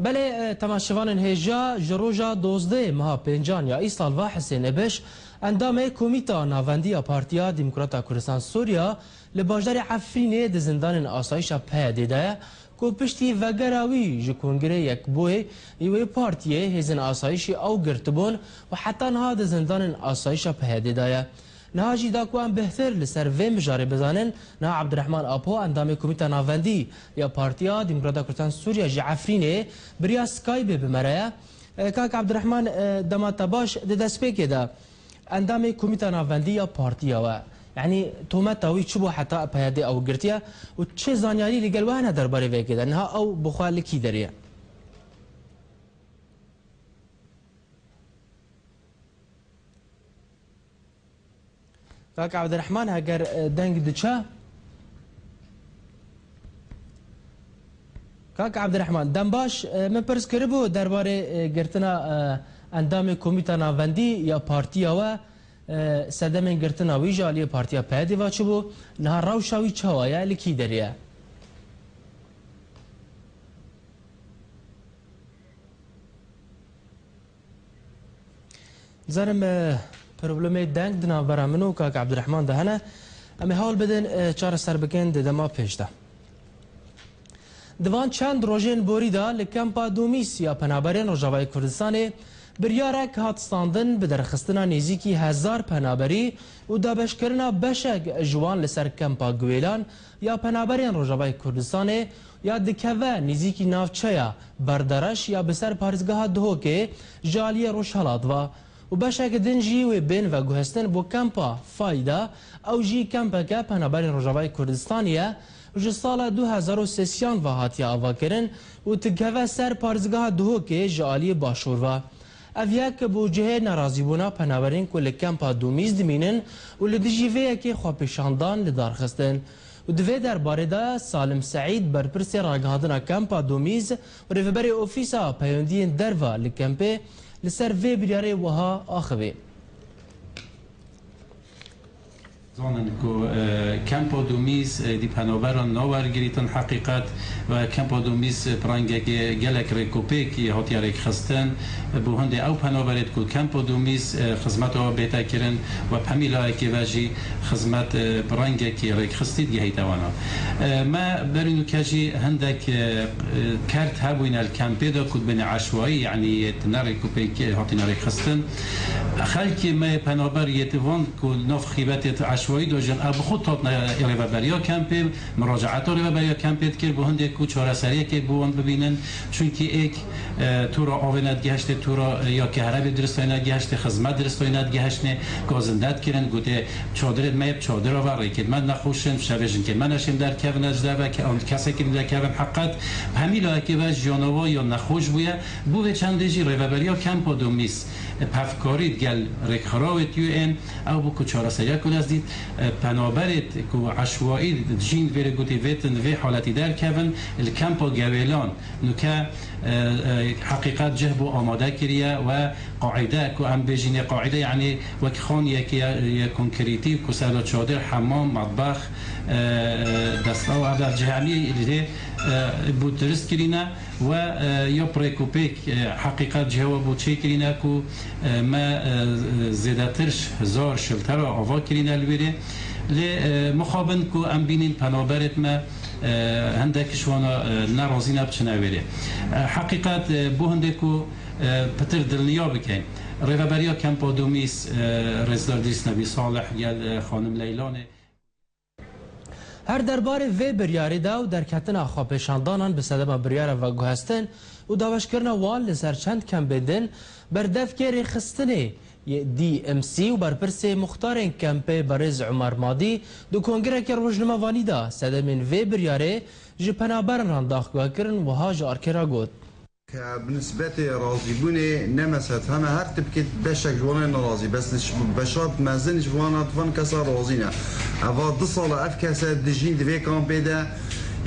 Belê, e, temaşevanên hêja, ji roja dozdeh meha pêncan ya îsal ve Hisên Ebeş, endamê Komîta Navendî ya Partiya Demokrata Kurdistan Sûriya, li bajarê Efrînê di zindanên asayişa P Y D'ê de ye, ku piştî vegera wî ji Kongrê Yekbûyî wê partiyê, hêzên asayişî ew girtibûn û heta niha di zindanên asayişa P Y D'ê de ye. Niha jî da ku em bêhtir li ser vê mijarê bizanin, niha Abdurrahman Apo, endamê Komîta Navendî ya Partiya Demokrata Kurdistan Sûriya ji Efrînê bi riya Skypeê bi me re ye. E, kak Abdurrahman, e, dema te baş, di destpêkê de endamê Komîta Navendî ya partiya we, yanî tometa wî çi bû heta P Y D ew girtiye û çi zanyarî li gel we hene derbarê vê yekê de? Niha ew bi xwe li kî derê ye? Kak Abdurrahman, heger, e, deng diçe. Kak Abdurrahman, dem baş, e, min pirs kiribû derbarê, e, girtina, e, endamê Komîta Navendî ya partiya we, e, sedemên girtina wî ji aliyê partiya P Y D ve çi bû? Niha rewşa wî çawa ye? Li kî derê ye? Zanim, e, problemê deng di navbera min û kak Abdurrahman de hene. Em ê hewl bidin, e, çareser bikin di dema pêş de. Di van çend rojên borî de li kempa Domîs ya penaberên Rojavayê Kurdistanê biryarek hat standin bi derxistina nêzîkî hezar penaberî û dabeşkirina beşek ji wan li ser kempa Guêlan ya penaberên Rojavayê Kurdistanê ya dikeve nêzîkî navçeya Berdereş ya bi ser parêzgeha Duhokê ji aliyê Rojhelat ve û beşek din jî wê bên veguhestin bo kempa Fayda, ew jî kempeke penaberên Rojavayê Kurdistanê ye û ji sala du hezar û sêsiyan ve hatiye avakirin û dikeve ser parêzgeha Duhokê ji aliyê Başûr ve. Ev yek bo cihê nerazîbûna penaberên ku li kempa Domîz dimînin û li dijî vê yekê xwepêşandan li dar xistin. Û di vê derbarê de Salim Seîd, berpirsê ragihandina kempa Domîz û rêveberê Ofîsa Peyondiyên Derve li kempê, li ser vê biryarê wiha axivî. Zanin ku, e, kempa Domîz, e, di penaberan nawergirîtin heqîqet ve kempa Domîz, e, bi rengekê gelek rêkopêk hatiye rêkxistin. Bo hindê ew penaberêt ku kempa Domîz, e, xizmeta we bête kirin we bi hemî layekê ve jî xizmet, e, bi rengekî rêkxistî digehîte wana. E, me berî nûke jî hindek, e, e, kert hebûyne li kempê de ku dibêne eşwayî, yanî yê ne rêkopêk, e, hatine rêkxistin. Xelkê me yê penaber yê di van ku nav xîbetê eşwayî dojin, ew bi xwe hatine rêveberiya kempê, muracaeta rêveberiya kempê dikir, bo hindê ku çareseriyekê bo wan bibînin. Çunkî êk, e, tûra avê nedigihiştê, tûra, e, ya kehrebê diristayî nedigihiştê, xizmet diristayî nedigihiştê, gazinde dikirin, gotê, çadirê me yê bi çadira ve, rêkê me nexweş in, şevê jinkê me neşên derkevin ji derve, ke-, kesekî derkevin, heqet, bi hemî layekê ve jiyana we ya nexweş bûye, bo vê çendê jî rêveberiya kempa Domîz, e, pevkarî digel rêkxirawêt U N, ew bû ku çareseriya ku dest dît, e, penaberêt ku eşwayî dijîn vê rê gotî vêtin vê haletî derkevin, li kempa Gewêlan nûke, e, e, heqîqet cih bû amade kiriye we qaîde ku em bêjînê qaîde, yanî wek xaniyekê ye, ye konkrîtî ku ser de çadir, hemam, metbex, e, e, destgav, ev cih hemî lê, e, bû dirist kirîne. We, e, ya bi rêkopêk, e, heqîqet cihê we bo çêkirîne ku, e, me, e, zêdetir ji hezar şiltera ava kirîne li wêrê. Lê, e, mixabin ku em bînîn penaberêt me, e, hindek ji wana, e, nerazî ne biçine wêrê. E, heqîqet, e, bo hindê ku, e, pitir dilniya bikin. Rêveberiya Kempa Domîs, e, Rêzdar Dîs Nebî Salih gel, e, xanim Leylanê. Her derbarê vê biryarê de û derketina xwepêşandanan bi sedema biryara veguhestin û daweşkirina wan li ser çend kempên din, berdevkê rêxistinê Yê D M C û berpirsê muxtarên kempê berêz Umer Madî di kongrekê rojnamevanî de sedemên vê biryarê ji penaberan re daxuya kirin, wiha ji arkê re got. Ke bi nisbetê razîbûnê ne mesele, heme her tipkê beşek ji wan ê nerazî, bes li ş-, beşa mezin ji wan, van kesa razî ne. Eva du sala ev kese dijîn di vê kampê de,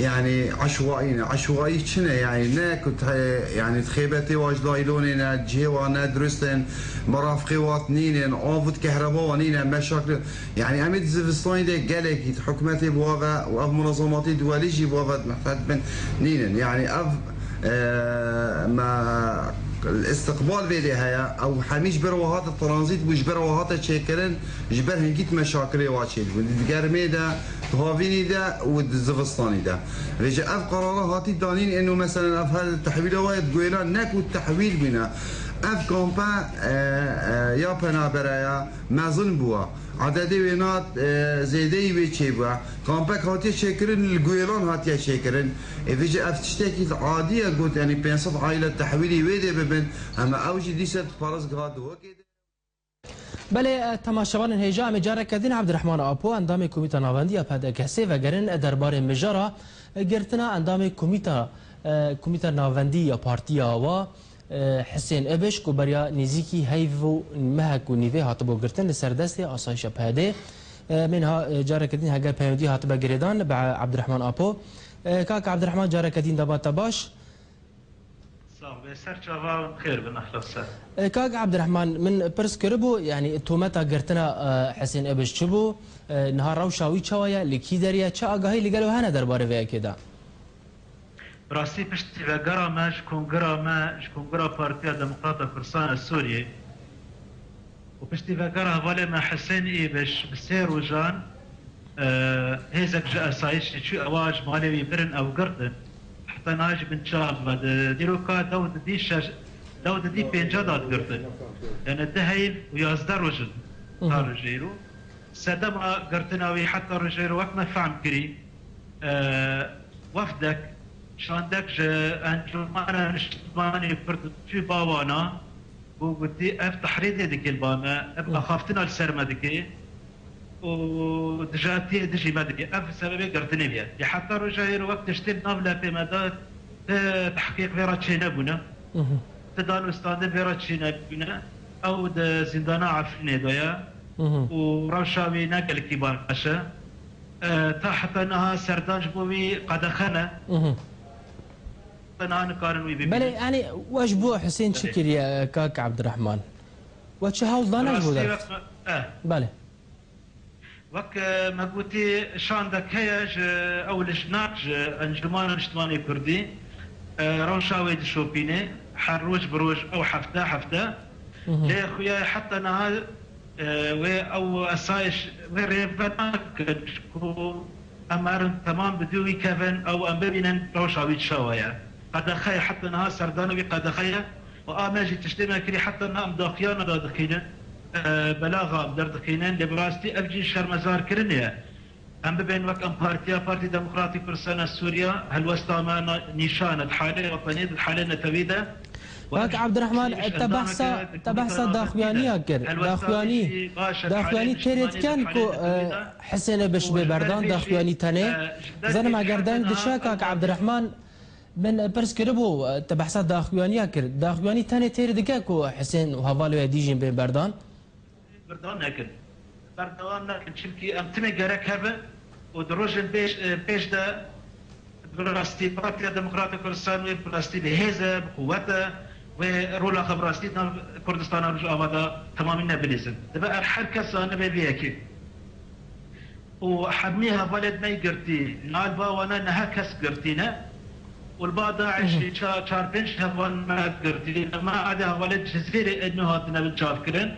yanî eşwaî ne. Eşwaî çi ne? Yanî ne ku te, yanî xêbetê wa ji laylonê ne, cihê wa ne dirust in, merafqê wa nînin, av û kehreba wa nîne, meşakil. Yanî em ê di zivistanî de gelekî di hikûmetê bi wa ve û ev munazematê duwelî jî bi wa ve di mehfet bin nînin. Yanî ev, e, me, îstiqbal vê dê heye. Ew hemî ji ber wa hate tranzît bû, ji ber wa hate çêkirin, ji ber hingî di meşakilê wa çêdibûn. Di germê de, di havînî de û di zivistanî de. Vêce ev qerara hatî danîn, êno meselen ev her tehwîla wa ye di Guêlan, ne ku tehwîl bûne. Ev kampe, e, e, ya penabere ya mezin bûwa. Ededê wê na, e, zêdeyî wê çêbûye. Kampek hatiye çêkirin, li Guêlan hatiye çêkirin. Ê vêce ev tiştekî adî ye got, yanî pênc sed aîle tehwîlî wê dê bibin. Hema ew jî dîse di parêzgeha Duhokê de. Belê, e, temaşevanên hêja, em ê careke din Abdurrahman Apo, endamê Komîta Navendî ya P D K S'ê vegerin, e, derbarê mijara, e, girtina endamê Komîta, e, Komîta Navendî ya Partiya wa, e, Hisên Ibiş, ku beriya nêzîkî heyv û mehek û nîvê hatibû girtin, li ser destê asayişa P D. E, em ê niha, e, careke din heger peyamê hatibû girêdan, bi Abdurrahman Apo. E, kak Abdurrahman, careke din dema te baş. Sax be, ser çava hûn xêr bin, ehla ser. E, kak Abdurrahman, min pirs kiribû, yanî tometa girtina, e, Hisên Ibiş çi bû? E, niha rewşa wî çawa ye? Li kî derê ye? Çi agahî li gelo hene derbarê vê yekê de? Bi rastî piştî vegera me ji kongira me, ji kongira Partiya Demokrata Kurdistan a Sûriyê, û piştî vegera hevalê me Hisên Îbiş bi sê rojan, e, hêzek ji esayîşê çû, ewa ji malê wî birin, ew girtin. Heta niha jî bin çav me di dîroka dew didî şeş, dew didî pênca da digirtin. Yani di heyv û yazdeh roj in ta rojê îro. Sedema girtina wî heta rojê îro wek me fehm kirî, e, wefdek, şandek ji Encûmena Niştimanî Kurd çû ba wana, û gotî, ev tehrîdê dike li ba me, ev axaftina li ser me dike û dijatiyê dijî me dike. Ev sebebê girtinê bûye. Lê heta roja hêro wek tiştê li nav lepê me de ti tehqîq vê re çênebûne. Ti danûstandin vê re çênebûne. Ew di zîndana Efrînê de ye û rewşa wî ne gelekî baş e. E, ta heta niha serdan ji bo wî qedexe ne. Te niha nikarin wî bibînin. Belê, yanî we ji bo Hisên çi kiriye, kak Abdurrahman? We çi hewl dane ji bo Rastî derket? Wek me, eh. Belê. Wek, eh, me gotî, şandek heye ji ew lijnak ji Encûmena Niştimanê Kurdî, eh, rewşa wê dişopîne, her roj bi roj ew hefte hefte. Lê xuya heta niha, e, wê ew esayîş, wê rê venakin ku em herin temam bi dû wî kevin, ew em bibînin rewşa wî çawa ye. Qedexe ye, heta niha serdana wî qedexe ye. Û a me jî tiştê me kirî, heta niha em daxuyana dadixînin, e, belaxa em derdixînin. Lê bi rastî ev jî şermezarkirinê ye. Em bibên wek em partiya, Partî Demokratîk Kurdistana Sûriya, helwesta me na-, nîşan e, di halê wetenî, di halê netewî de. Kak Ebdurehman, te behsa, te behsa daxuyaniya kir. Daxuyanî, daxuyanî têrê dikin ku, e, Hisên Ibiş bê berdan, daxuyanî tenê. Zanim eger deng diçe, kak Ebdurehman, min pirs kiribû, e, te behsa daxuyaniya kir. Daxuyanî tenê têrê dike ku Hisên û hevalê wê dî jî bên berdan? Berdan nekin. Berdewam nekin. Çimkî em timê gerek hebin û di rojên pêş, e, pêş de bi rastî Partiya Demokratîk Kurdistan wê bi rastî bi hêz e, bi quwet e, wê rola xwe bi rastî di nav Kurdistana Rojava de temamî ne bilîzin. Dibe er her kes zanibe vê yekê. Û hemî hevalêt me girtî, nal ba wana neha kes girtî ne. Û li ba DAIŞ'ê ça-, çar pênc heval me girtî. Ema ade hevalêt Cizîrê êdmê hatine bin çavkirin.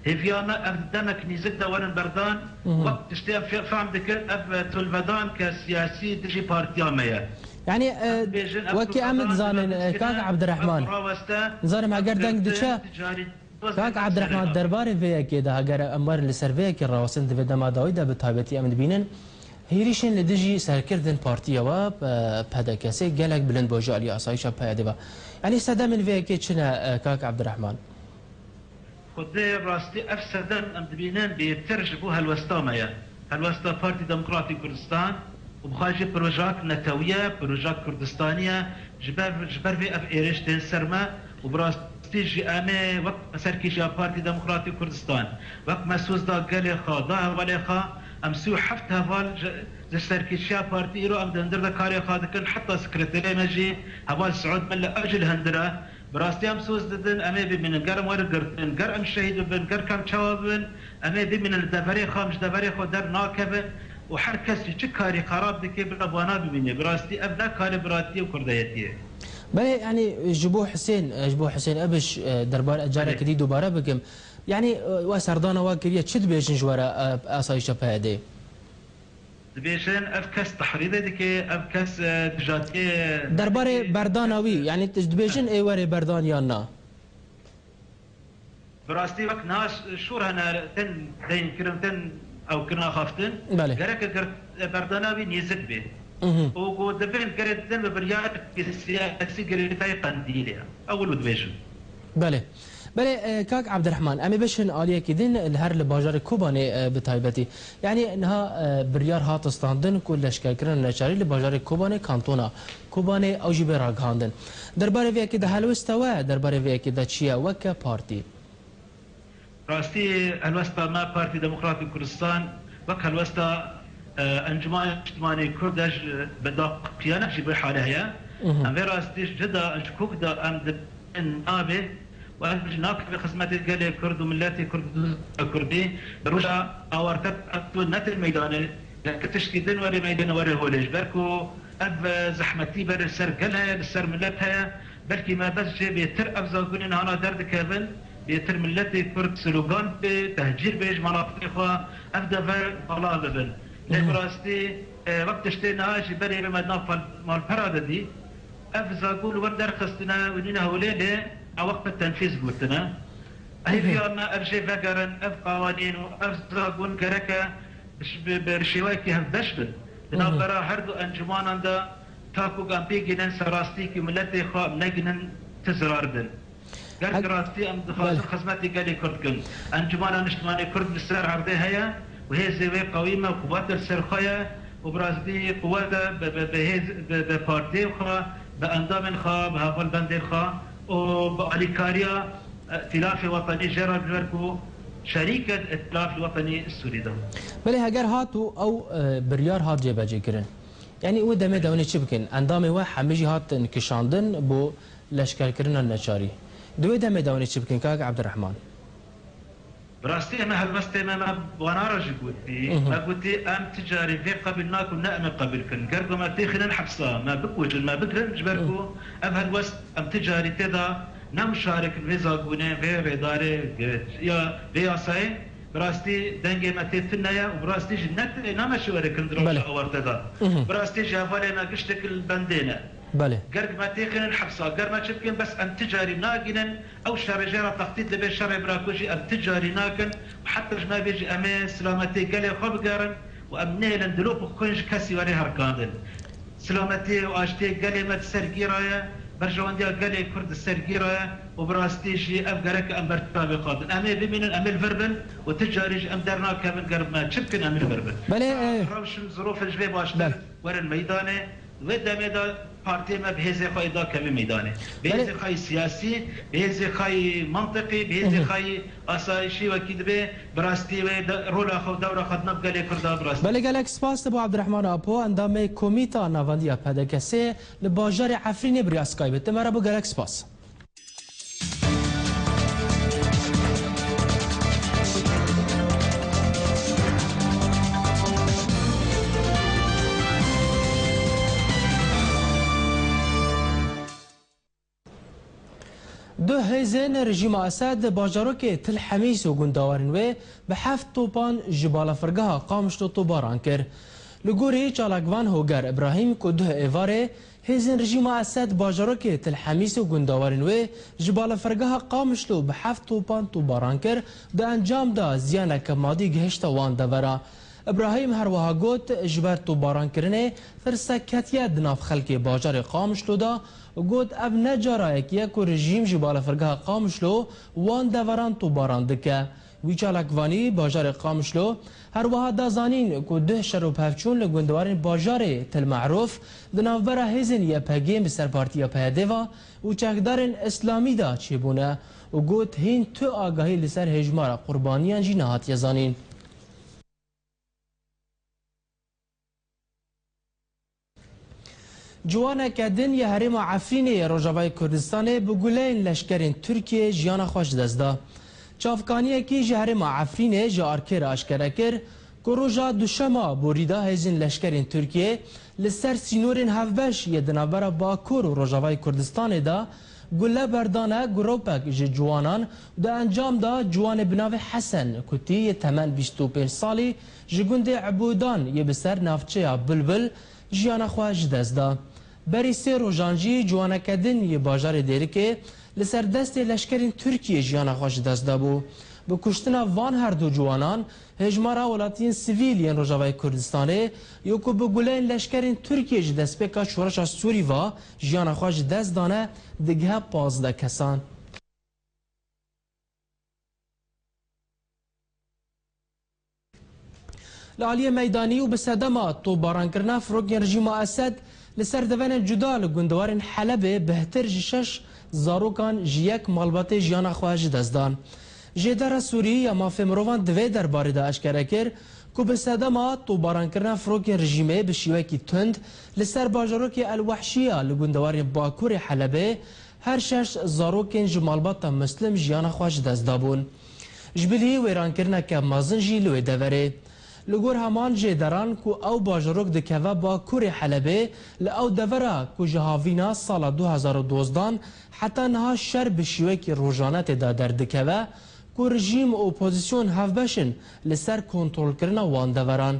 Hêviya me ev demek nîzik de werin berdan. Wek tiştê em fe-, fehm dikin, ev tolvedan ke siyasî dijî partiya me ye. Yanî, e, wekî em dizanin, e, kak Ebdurehman, nizanim eger deng diçe, Kak Ebdurehman, derbarê vê yekê de, heger em werin li ser vê yekê rawestin, di vê dema dawî de bi taybetî em dibînin, hêrîşên li dijî serkirdên partiya we, e, P D K S'ê gelek bilind bû ji alî asayîşa P Y D'ê ve. Yanî sedemên vê yekê çi ne, e, kak Ebdurehman? Xwedê rastî ev sedem em dibînin bêtir ji bo helwesta me ye. Helwesta Partî Demokratîk Kurdistan û bi xwe jî projak netewî ye, projak Kurdistanî ye. Ji ber, ji ber vê ev êrîş tên ser me û bi rastî jî em ê wek serkêşiya Partî Demokratîk Kurdistan, wek me soz da gelê xwe, da hevalê xwe, em sî û heft heval ji, ji serkêşiya partî îro em di hundir de karê xwe dikin, heta sekreterê me jî heval Siûd Mele ew jî li hundir e. Bi rastî em soz didin, em ê bimînin. Ger em were girtin, ger em şehîd bibin, ger kem çawa bibin, em ê bimînin li deverê xwe, em ji deverê xwe dernakevin û her kes jî çi karî xerab dike, bila wana bimîne. Bi rastî ev ne karê biratiyê û kurdayetiyê. Belê, yanî ji bo Husên, ji bo Husên Ebiş, e, derbar, careke Belê. dî dubare bikim. Yanî, e, we serdana we kiriye, çi dibêjin ji we re, e, asayişa P Y D'ê? Dibêjin ev kes tehrîdê dike, ev kes, e, dijatiyê Derbarê berdana wî, yanî dibêjin ê were berdan yan na? Bi rastî wek niha şûr hene tên deyn kirin, tên ew kirin axaftin. Belê. Gereke gir-, e, berdana wî nêzik bê. Mhm. Û ku dibin gerê din bi biryar siyasî girêdayî Qendîlê ye. Ew wilo dibêjin. Belê. Belê, e, kak Ebdirehman, em ê bişin aliyekî din li her li bajarê Kobanê, e, bi taybetî. Yanî niha, e, biryar hat standin ku leşkerkirina neçarî li bajarê Kobanê kantona Kobanê ew jî bê ragihandin. Derbarê vê yekê de helwesta we, derbarê vê yekê de çi ye weke partî? Rastî helwesta me Partî Demokratîk Kurdistan wek helwesta, e, Encûmena Niştimanî Kurd e, ji bi daqiqiyane jî bi hale heye. Mhm. Em vê rastî ji da, ji kok da em di nabê û ev jî nakeve xizmetê gelê Kurd û miletê Kurd û kurdî. Bi roja awarte em tu netin meydanê, belkî tiştî din were meydanê, were holê. Ji ber ku ev, e, zehmetî ber li ser gel heye, li ser milet heye. Belkî me bes jê bêtir ev zagonên hana derdikevin, bêtir miletê Kurd slogan bê, tehcîr bê ji manafê xwe, ev dever bala bibin. Lê bi rastî, e, wek tiştê niha jî berê be me di nav pal-, malpera de dî. Ev zagon wir derxistine û nîne holê lê ew wek bi tenfîz gotine. Hêviya me ev jê vegerin, ev qawanîn û ev zagon gereke bi, bi, bi şêweyekî hevbeş bin. Di navbera her du encûmanan de ta ku em pê gînin ser rastî ku miletê xwe em negînin ti zirar bin. Ger Hek- bi rastî em dixwazin Belê. xizmetê gelê Kurd bikin, Encûmena Niştimanê Kurd li ser erdê heye û hêzê wê qewî me, quwet li ser xwe ye û bi rastî quwet e bi, bi, bi hêz, bi, bi partiyê xwe, bi endamên xwe, bi hevalbendên xwe û bi alîkariya Îtîlafê Wetenî jê re, ji ber ku şerîk e di Îtîlafê Wetenî Sûrî de. Belê, heger hat û ew, e, biryar hat cêbecêkirin, yanî wê demê de hûn ê çi bikin? Endamê we hemî jî hatin kişandin bo leşkerkirina neçarî. Di wê demê de hûn ê çi bikin, kak Ebdirehman? Bi rastî em ê helwestê me, me wana re jî gotî. Mhm. Me gotî, em ti carî vê qebîl nakin, ne em ê qebîl kin. Ger ku me têxînin hepsa, me bikujin, me bigirin, ji ber Mhm. ku ev helwest em ti carî tê de ne muşarik in vê zagonê, vê rêdarê, ya vê yasayê. Bi rastî dengê me tê tune ye û bi rastî jî ne, ne meşwere kirin di roja Belê. awarte de. Mhm. Bi rastî ji hevalê me giştek li bendê ne. Belê. Ger me têxînin hepsa, ger me çi bikin, bes em ti carî nagînin, ew şerê jê re textît dibe, şerê bira ku jî em ti carî nakin û heta ji me bê jî em ê silametiyê gelê xwe bigerin û em nêlin dilop û xwîn ji kesî were herikandin. Silametiyê û aştiyê gelê me di ser gîra ye, berjewendiya gelê Kurd di ser gîra ye û bi rastî jî ev gerek em ber çavê xwe din. Em ê bimînin, em ê li vir bin û ti carî jî em dernakevin, ger me çi bikin, em ê li vir bin. Belê, e, rewşin, zirofin ji vê baştir Belê. werin meydanê. Wê demê de partiyê me bi hêzê xwe yê da kevî meydanê. Bi Belê. hêzê xwe yê siyasî, bi hêzê xwe yê mantiqî, bi hêzê Hı hı. xwe yê asayişî wekî dibe, bi rastî wê de, rola xwe û dewra xwe di nav gelê Kurda bi rastî. Belê, gelek spas li bo Abdurrahman Apo, endamê Komîta Navendiya P D K S li bajarê Efrînê bi riya Skype. Te me re bû, gelek spas. Du hêzên rejîma Esed bajarokê Til Hemîs û gundawarên wê bi heft topan ji balafirgeha Qamişlo tobaran kir. Li gorî çalakvan Hoger Îbrahîm ku duh êvarê Hêzên rejîma Esed bajarokê Til Hemîs û gundawarên wê ji balafirgeha Qamişlo bi heft topan tobaran kir, di encam de ziyaneke madî gihişte wan devera. Îbrahîm her wiha got, ji ber topbarankirinê tirsek ketiye di nav xelkê bajarê Qamişlo de û got, ev ne cara yekî ye ku rejîm ji balafirgeha Qamişlo wan deveran topbaran dike. Wî çalakvanî bajarê Qamişlo her wiha da zanîn ku duh şer û pevçûn li gundewarên bajarê Til Me'rûf di navbera hêzên Y P G bi ser partiya P Y D ve û çekdarên Îslamî de çêbûne û got, hîn tu agahî li ser hêjmara qurbaniyan jî nehatiye zanîn. Ciwaneke din ya herêma Efrînê ya Rojavayê Kurdistanê bi guleyên leşkerên Tirkiyê jiyana xwe ji dest da. Çavkaniyekî ji herêma Efrînê ji arkê re aşkere kir ku roja duşema borî de hêzên leşkerên Tirkiyê li ser sînorên hevbeş yê di navbera Bakur û Rojavayê Kurdistanê de gule berdane grûpek ji ciwanan û di encam de ciwanê bi navê Hesen Kutî yê temen bîst û pênc salî ji gundê Ebûdan yê bi ser navçeya Bilbil jiyana xwe ji dest da. Berî sê rojan jî ciwaneke din yê bajarê Dêrikê li ser destê leşkerên Tirkiyê jiyana xwe ji dest dabû. Bi kuştina van her du ciwanan hêjmara welatiyên sivîl yên Rojavayê Kurdistanê yê ku bi guleyên leşkerên Tirkiyê ji destpêka şoreşa Sûrî ve jiyana xwe ji dest dane, digihe pazdeh kesan. Li aliyê meydanî û bi sedema topbarankirina firokên rejîma Esed li ser deverên cuda li gundewarên Helebê bêhtir ji şeş zarokan ji yek malbatê jiyana xwe ji dest dan. Jêdera Sûrî ya Mafê Mirovan di vê derbarê de eşkere kir ku bi sedema topbarankirina firokên rejîmê bi şîwekî tund li ser bajarokê El Wehşiya li gundewarên Bakurê Helebê her şeş zarokên ji malbata Muslim jiyana xwe ji dest dabûn. Ji bilî wêrankirineke mezin jî li wê deverê. Li gor heman jêderan ku ew bajarok dikeve Bakurê Helebê, li ew devera ku ji havîna sala du hezar û dozdan heta niha şer bi şîwekî rojane tê de derdikeve, ku rejîm û opozîsyon hevbeş in li ser kontrolkirina wan deveran.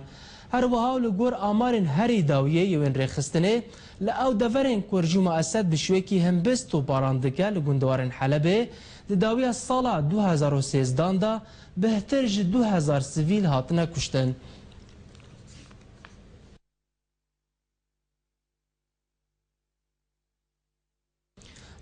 Her wiha li gor amarên herî dawiyê yê wên rêxistinê, li ew deverên ku rejîma Esed bi şêwekî himbist toparan dike li gundewarên Helebê, di dawiya sala du hezar û sêzdan de bêhtir ji du hezar sivîl hatine kuştin.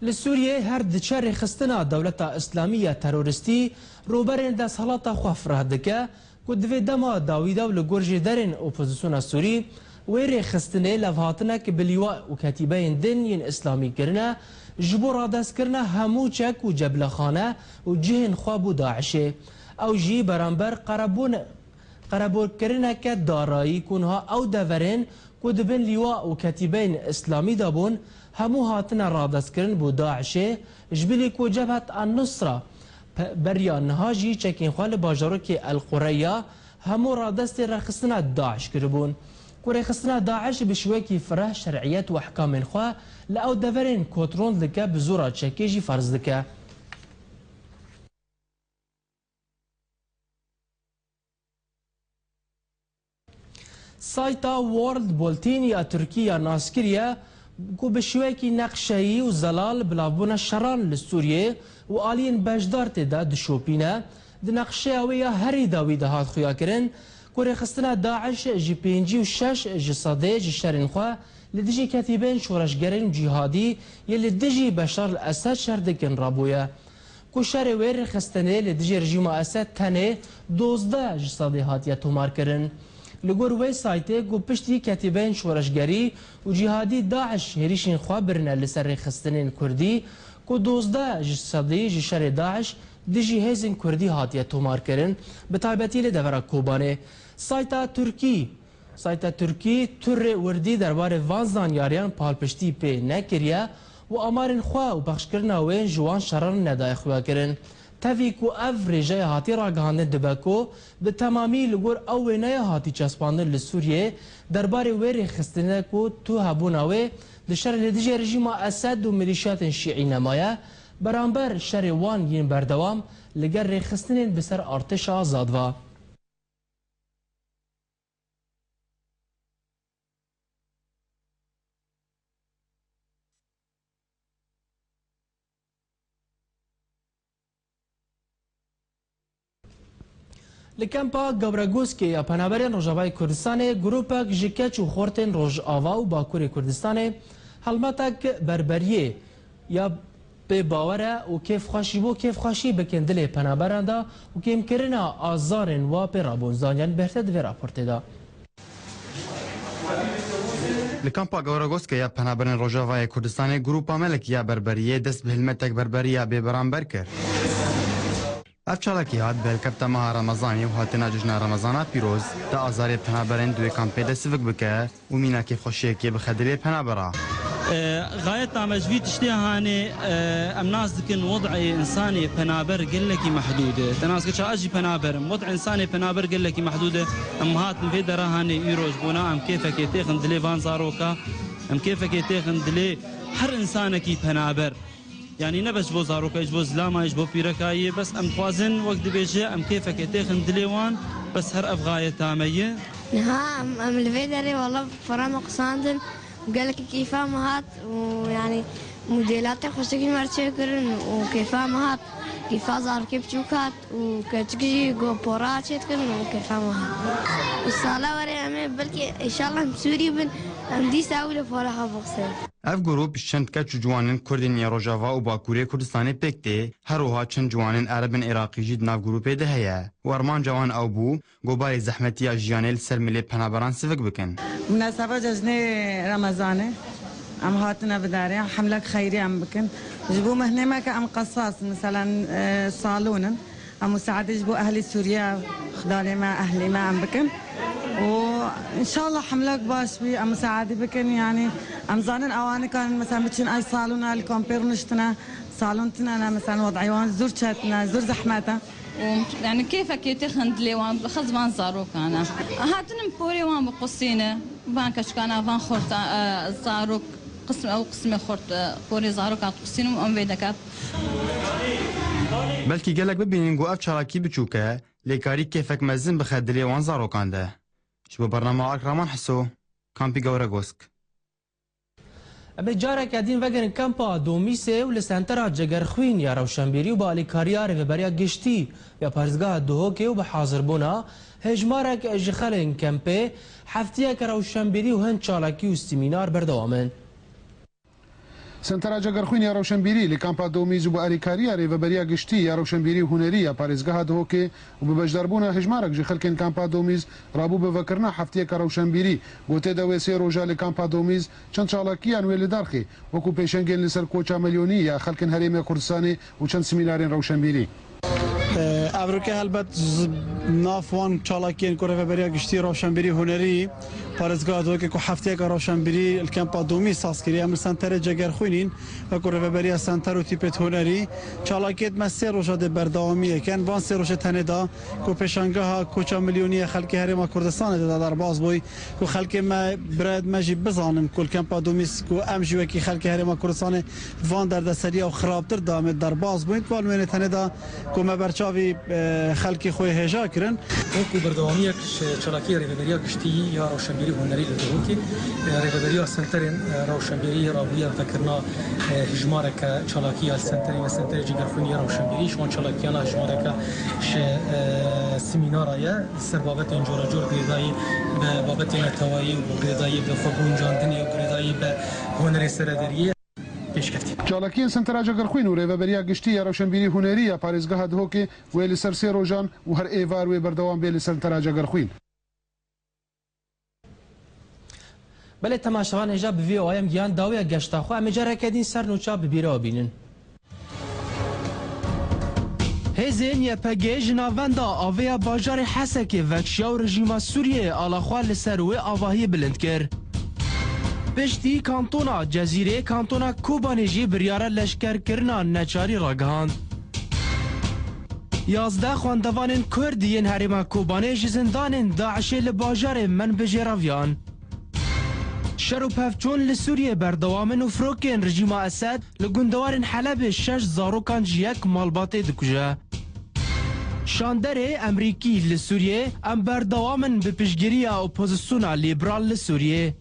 Li Sûriyê her diçe rêxistina Dewleta Îslamî ya terorîstî rûberên desthilata xwe fireh dike ku di vê dema dawî de û li gor jêderên opozîsyona Sûrî wê rêxistinê levhatinek bi lîwa û ketîbeyên din yên Îslamî kirine ji bo radestkirina hemû çek û ceblexane û cihên xwe bo DAIŞê. Ew jî beramber qerebûn-, qereborkirineke darayî ku niha ew deverên ku di bin lîwa û ketîbeyên Îslamî de bûn, hemû hatine radestkirin bo DAIŞê, ji bilî ku Cebhet An-Nusra pe-, beriya niha jî çekên xwe li bajarokê El Qureya hemû radestê rêxistina DAIŞ kiribûn. Ku rêxistina DAIŞ bi şêwekî fireh şer'iyet û ehkamên xwe li ew deverên kontrol dike, bi zora çekê jî ferz dike. Sayta World Bulletin ya Tirkî ya nas kiriye ku bi şêwekî neqşeyî û zelal bilavbûna şeran li Sûriyê û aliyên beşdar tê de dişopîne. Di neqşeya wê ya herî dawî de hat xuyakirin ku rêxistina DAIŞ ji pêncî û şeş ji sedê ji şerên xwe li dijî ketîbên şoreşgerên cîhadî yê li dijî Beşar el Esed şer dikin rabûye. Ku şerê wê rêxistinê li dijî rejîma Esed tenê dozdeh ji sedê hatiye tomarkirin. Li gor wê saytê ku piştî ketîbeyên şoreşgerî û cîhadî DAIŞ hêrişên xwe birine li ser rêxistinên Kurdî, ku dozdeh ji sedî ji şerê DAIŞ dijî hêzên Kurdî hatiye tomarkirin, bi taybetî li devera Kobanê. Sayta Tirkî Sayta Tirkî tu rê wirdî derbarê van zanyariyan palpiştî pê nekiriye û amarên xwe û pexşkirina wê ji wan şeran nedaye xuyakirin. Tevî ku ev rêjeya hatî ragihandin dibe ku bi temamî li gor ew wêneya hatî çespandin li Sûriyê derbarê wê rêxistinê ku tu hebûna wê di şerê li dijî rejîma Esed û milîşyatên şîî nemaye, beramber şerê wan yên berdewam li gel rêxistinên bi ser artêşa azad ve. Li Kempa Gewregoskê ya Penaberên Rojavayê Kurdistanê grûpek ji keç û xortên Rojava û Bakurê Kurdistanê helmetek berberiyê ya bêbawer e û kêfxweşî bo kêfxweşî bikin dilê penaberan de û kêmkirina azarên wa pê rabûn, zaniyarî bihête di vê raportê de. Li Kampa Gewregoskê ya Penaberên Rojavayê Kurdistanê grûpa Melek ya berberiyê dest bi hilmetek berberiya bêberamber kir. Ev çalakî hat bi helkefta meha Remezanê û hatina cejna Remezana pîroz, da azarê penaberên di wê kampê de sivik bike û mîna kêfxweşiyekê bixe dilê penabera. E, Xayeta me ji vî tiştê hanê, e, em nas dikin wed'ê insanê penaber gelekî mehdûd e. Te nas kir ça ez jî penaber im. Wed'ê insanê penaber gelekî mehdûd e. Em hatin vê dera hanê îro ji bona em kêfekê têxin dilê van zaroka. Em kêfekê têxin dilê her insanekî penaber. Yanî ne bes ji bo zaroka, ji bo zilama, ji bo pîreka yê, bes em dixwazin, wek dibêje, em kêfekê têxin dilê wan, bes her ev xayeta me ye. Niha em, em li vê derê wala para me qisandin û gelekî kêfa me hat û yanî modêlatê xweşikî me çêkirin û kêfa me hat, kêfa zarokê biçûk hat û keçik jî go pora çêdikirin û kêfa me hat. Û sala were em ê belkî înşallah em Sûrî bin, em dîsa ew li pora xwe bixsin. Ev grûp ji çend keç û ciwanên Kurdên yê Rojava û Bakurê Kurdistanê pêk tê, her wiha çend ciwanên Erebên Iraqî jî di nav grûpê de heye û armanca wan ew bû, ku barê zehmetiya jiyanê li ser milê penaberan sivik bikin. Munaseba cejnê Remezanê em hatine vidarê, hemlek xeyrî em bikin. Ji bo mihnê me ke em qesas, meselen, e, salon in. Em musaedê ji bo ehlê Sûriye, xidalê me, ehlê me em bikin. Û înşallah hemlek baş bî, em musaedê bikin. Yanî em zanin ewan nikarin, mesela, biçin ay salona li kampê rûniştine, salon tine ne, mesela, wed'ê wan zor çetine, zor zehmet e. Û, yanî, kêfekê têxin dilê wan, bi xez van zarokan e. Hatinim porê wan biqusîne, van keçikana, van xorta, e, zarok, qism, ew qismê xort, e, porê zarokan diqusînim û em vê deke. Belkî gelek bibînin ku ev çalakî biçûk e, lê karî kêfek mezin bixe dilê wan zarokan de. Ji bo bernama Ark Raman Hiso, Kampî Gewregosk. Em ê careke din vegerin Kampa Domîsê û li Sentera Cegerxwîn ya Rewşenbîrî û bi alîkariya Rêveberiya Giştî ya Parêzgeha Duhokê û bi hazirbûna hêjmarek ji xelkên kempê heftiyeke rewşenbîrî û hin çalakî û semînar berdewam in. Sentera Cegerxwîn ya Rewşenbîrî li Kampa Domîz û bi alîkariya Rêveberiya Giştî ya Rewşenbîrî û Hunerî ya Parêzgeha Duhokê û bi beşdarbûna hejmarek ji xelkên Kampa Domîz rabû bi vekirina heftiyeke rewşenbîrî ku tê de wê sê roja li Kampa Domîz çend çalakiyan wê li dar xê, wekû pêşengên li ser koça milyonî ya xelkên Herêmê Kurdistanê û çend semînarên rewşenbîrî. Ev roke helbet ji nav wan çalakiyên ku Rêveberiya Giştî Rewşenbîrî Hunerî Parêzgeha Duhokê ku heftiyeke rewşenbîrî li Kampa Domîz saz kiriye, em li Senterê Cegerxwînîn, wekû Rêveberiya Senter û Tîpêt Hunerî çalakiyêt me sê roja dê berdewamiyê ken. Van sê rojê tenê da ku pêşangeha koça milyonî ya xelkê Herêma Kurdistanê tê de derbas bûy, ku xelkê me, birayêt me jî bizanin ku li Kampa Domîz ku em jî wekî xelkê Herêma Kurdistanê van derdeseriya û xirabtir da em ê derbas bûyn. Van wênê tenê da ku me berçavî, e, xelkê xwe hêja kirin. Wekû berdewamiyek ji çalakiyê Rêveberiya Giştî ya Rewşenbîrî Hunerî li Duhokê, e, Rêveberiya Senterên, e, Rewşenbîrî rabûye vekirina, e, hijmareke çalakî ya li Senterê me, Senterê Cegerxwînî ya Rewşenbîrî, ji wan çalakiyana hijmareke ji, e, semînara ye. Li ser babetên coracor girêdayî bi babetên neteweyî û girêdayî bi xweguncandinê û girêdayî bi hunerê sereveriyê pêşkeftin. Çalakiyên Sentera Cegerxwîn û Rêveberiya Giştî ya Rewşenbîrî Hunerî ya Parêzgeha Duhokê wê li ser sê rojan û her êvar wê berdewam bê li Sentera Cegerxwîn. Belê temaşevan, hêja bi vî oyem giyan dawiya geşta xwe. Em ê careke din ser nûça bi bîra bînin. Hêzên Y P G ji navenda avê ya bajarê Hesekê vekşiya û rejîma Sûriyeyê ala xwe li ser wê avahiyê bilind kir. Piştî kantona Cezîrê, kantona Kobanê jî biryara leşkerkirina neçarî ragihand. Yazdeh xwendevanên Kurd yên herêma Kobanê ji zindanên DAIŞê li bajarê Menbijê reviyan. Şer û pevçûn li Sûriyê berdewam in û firokên rejîma Esed li gundewarên Helebê şeş zarokan ji yek malbatê dikuje. Şanderê Emerîkî li Sûriyê: Em berdewam in bi piştgiriya opozisyona lîberal li Sûriyê.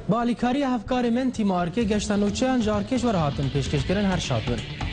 Bi alîkariya hevkarê Menti Markê geşta nûçeyan ji Arkeş we re hatin pêşkêşkirin, her şad bin.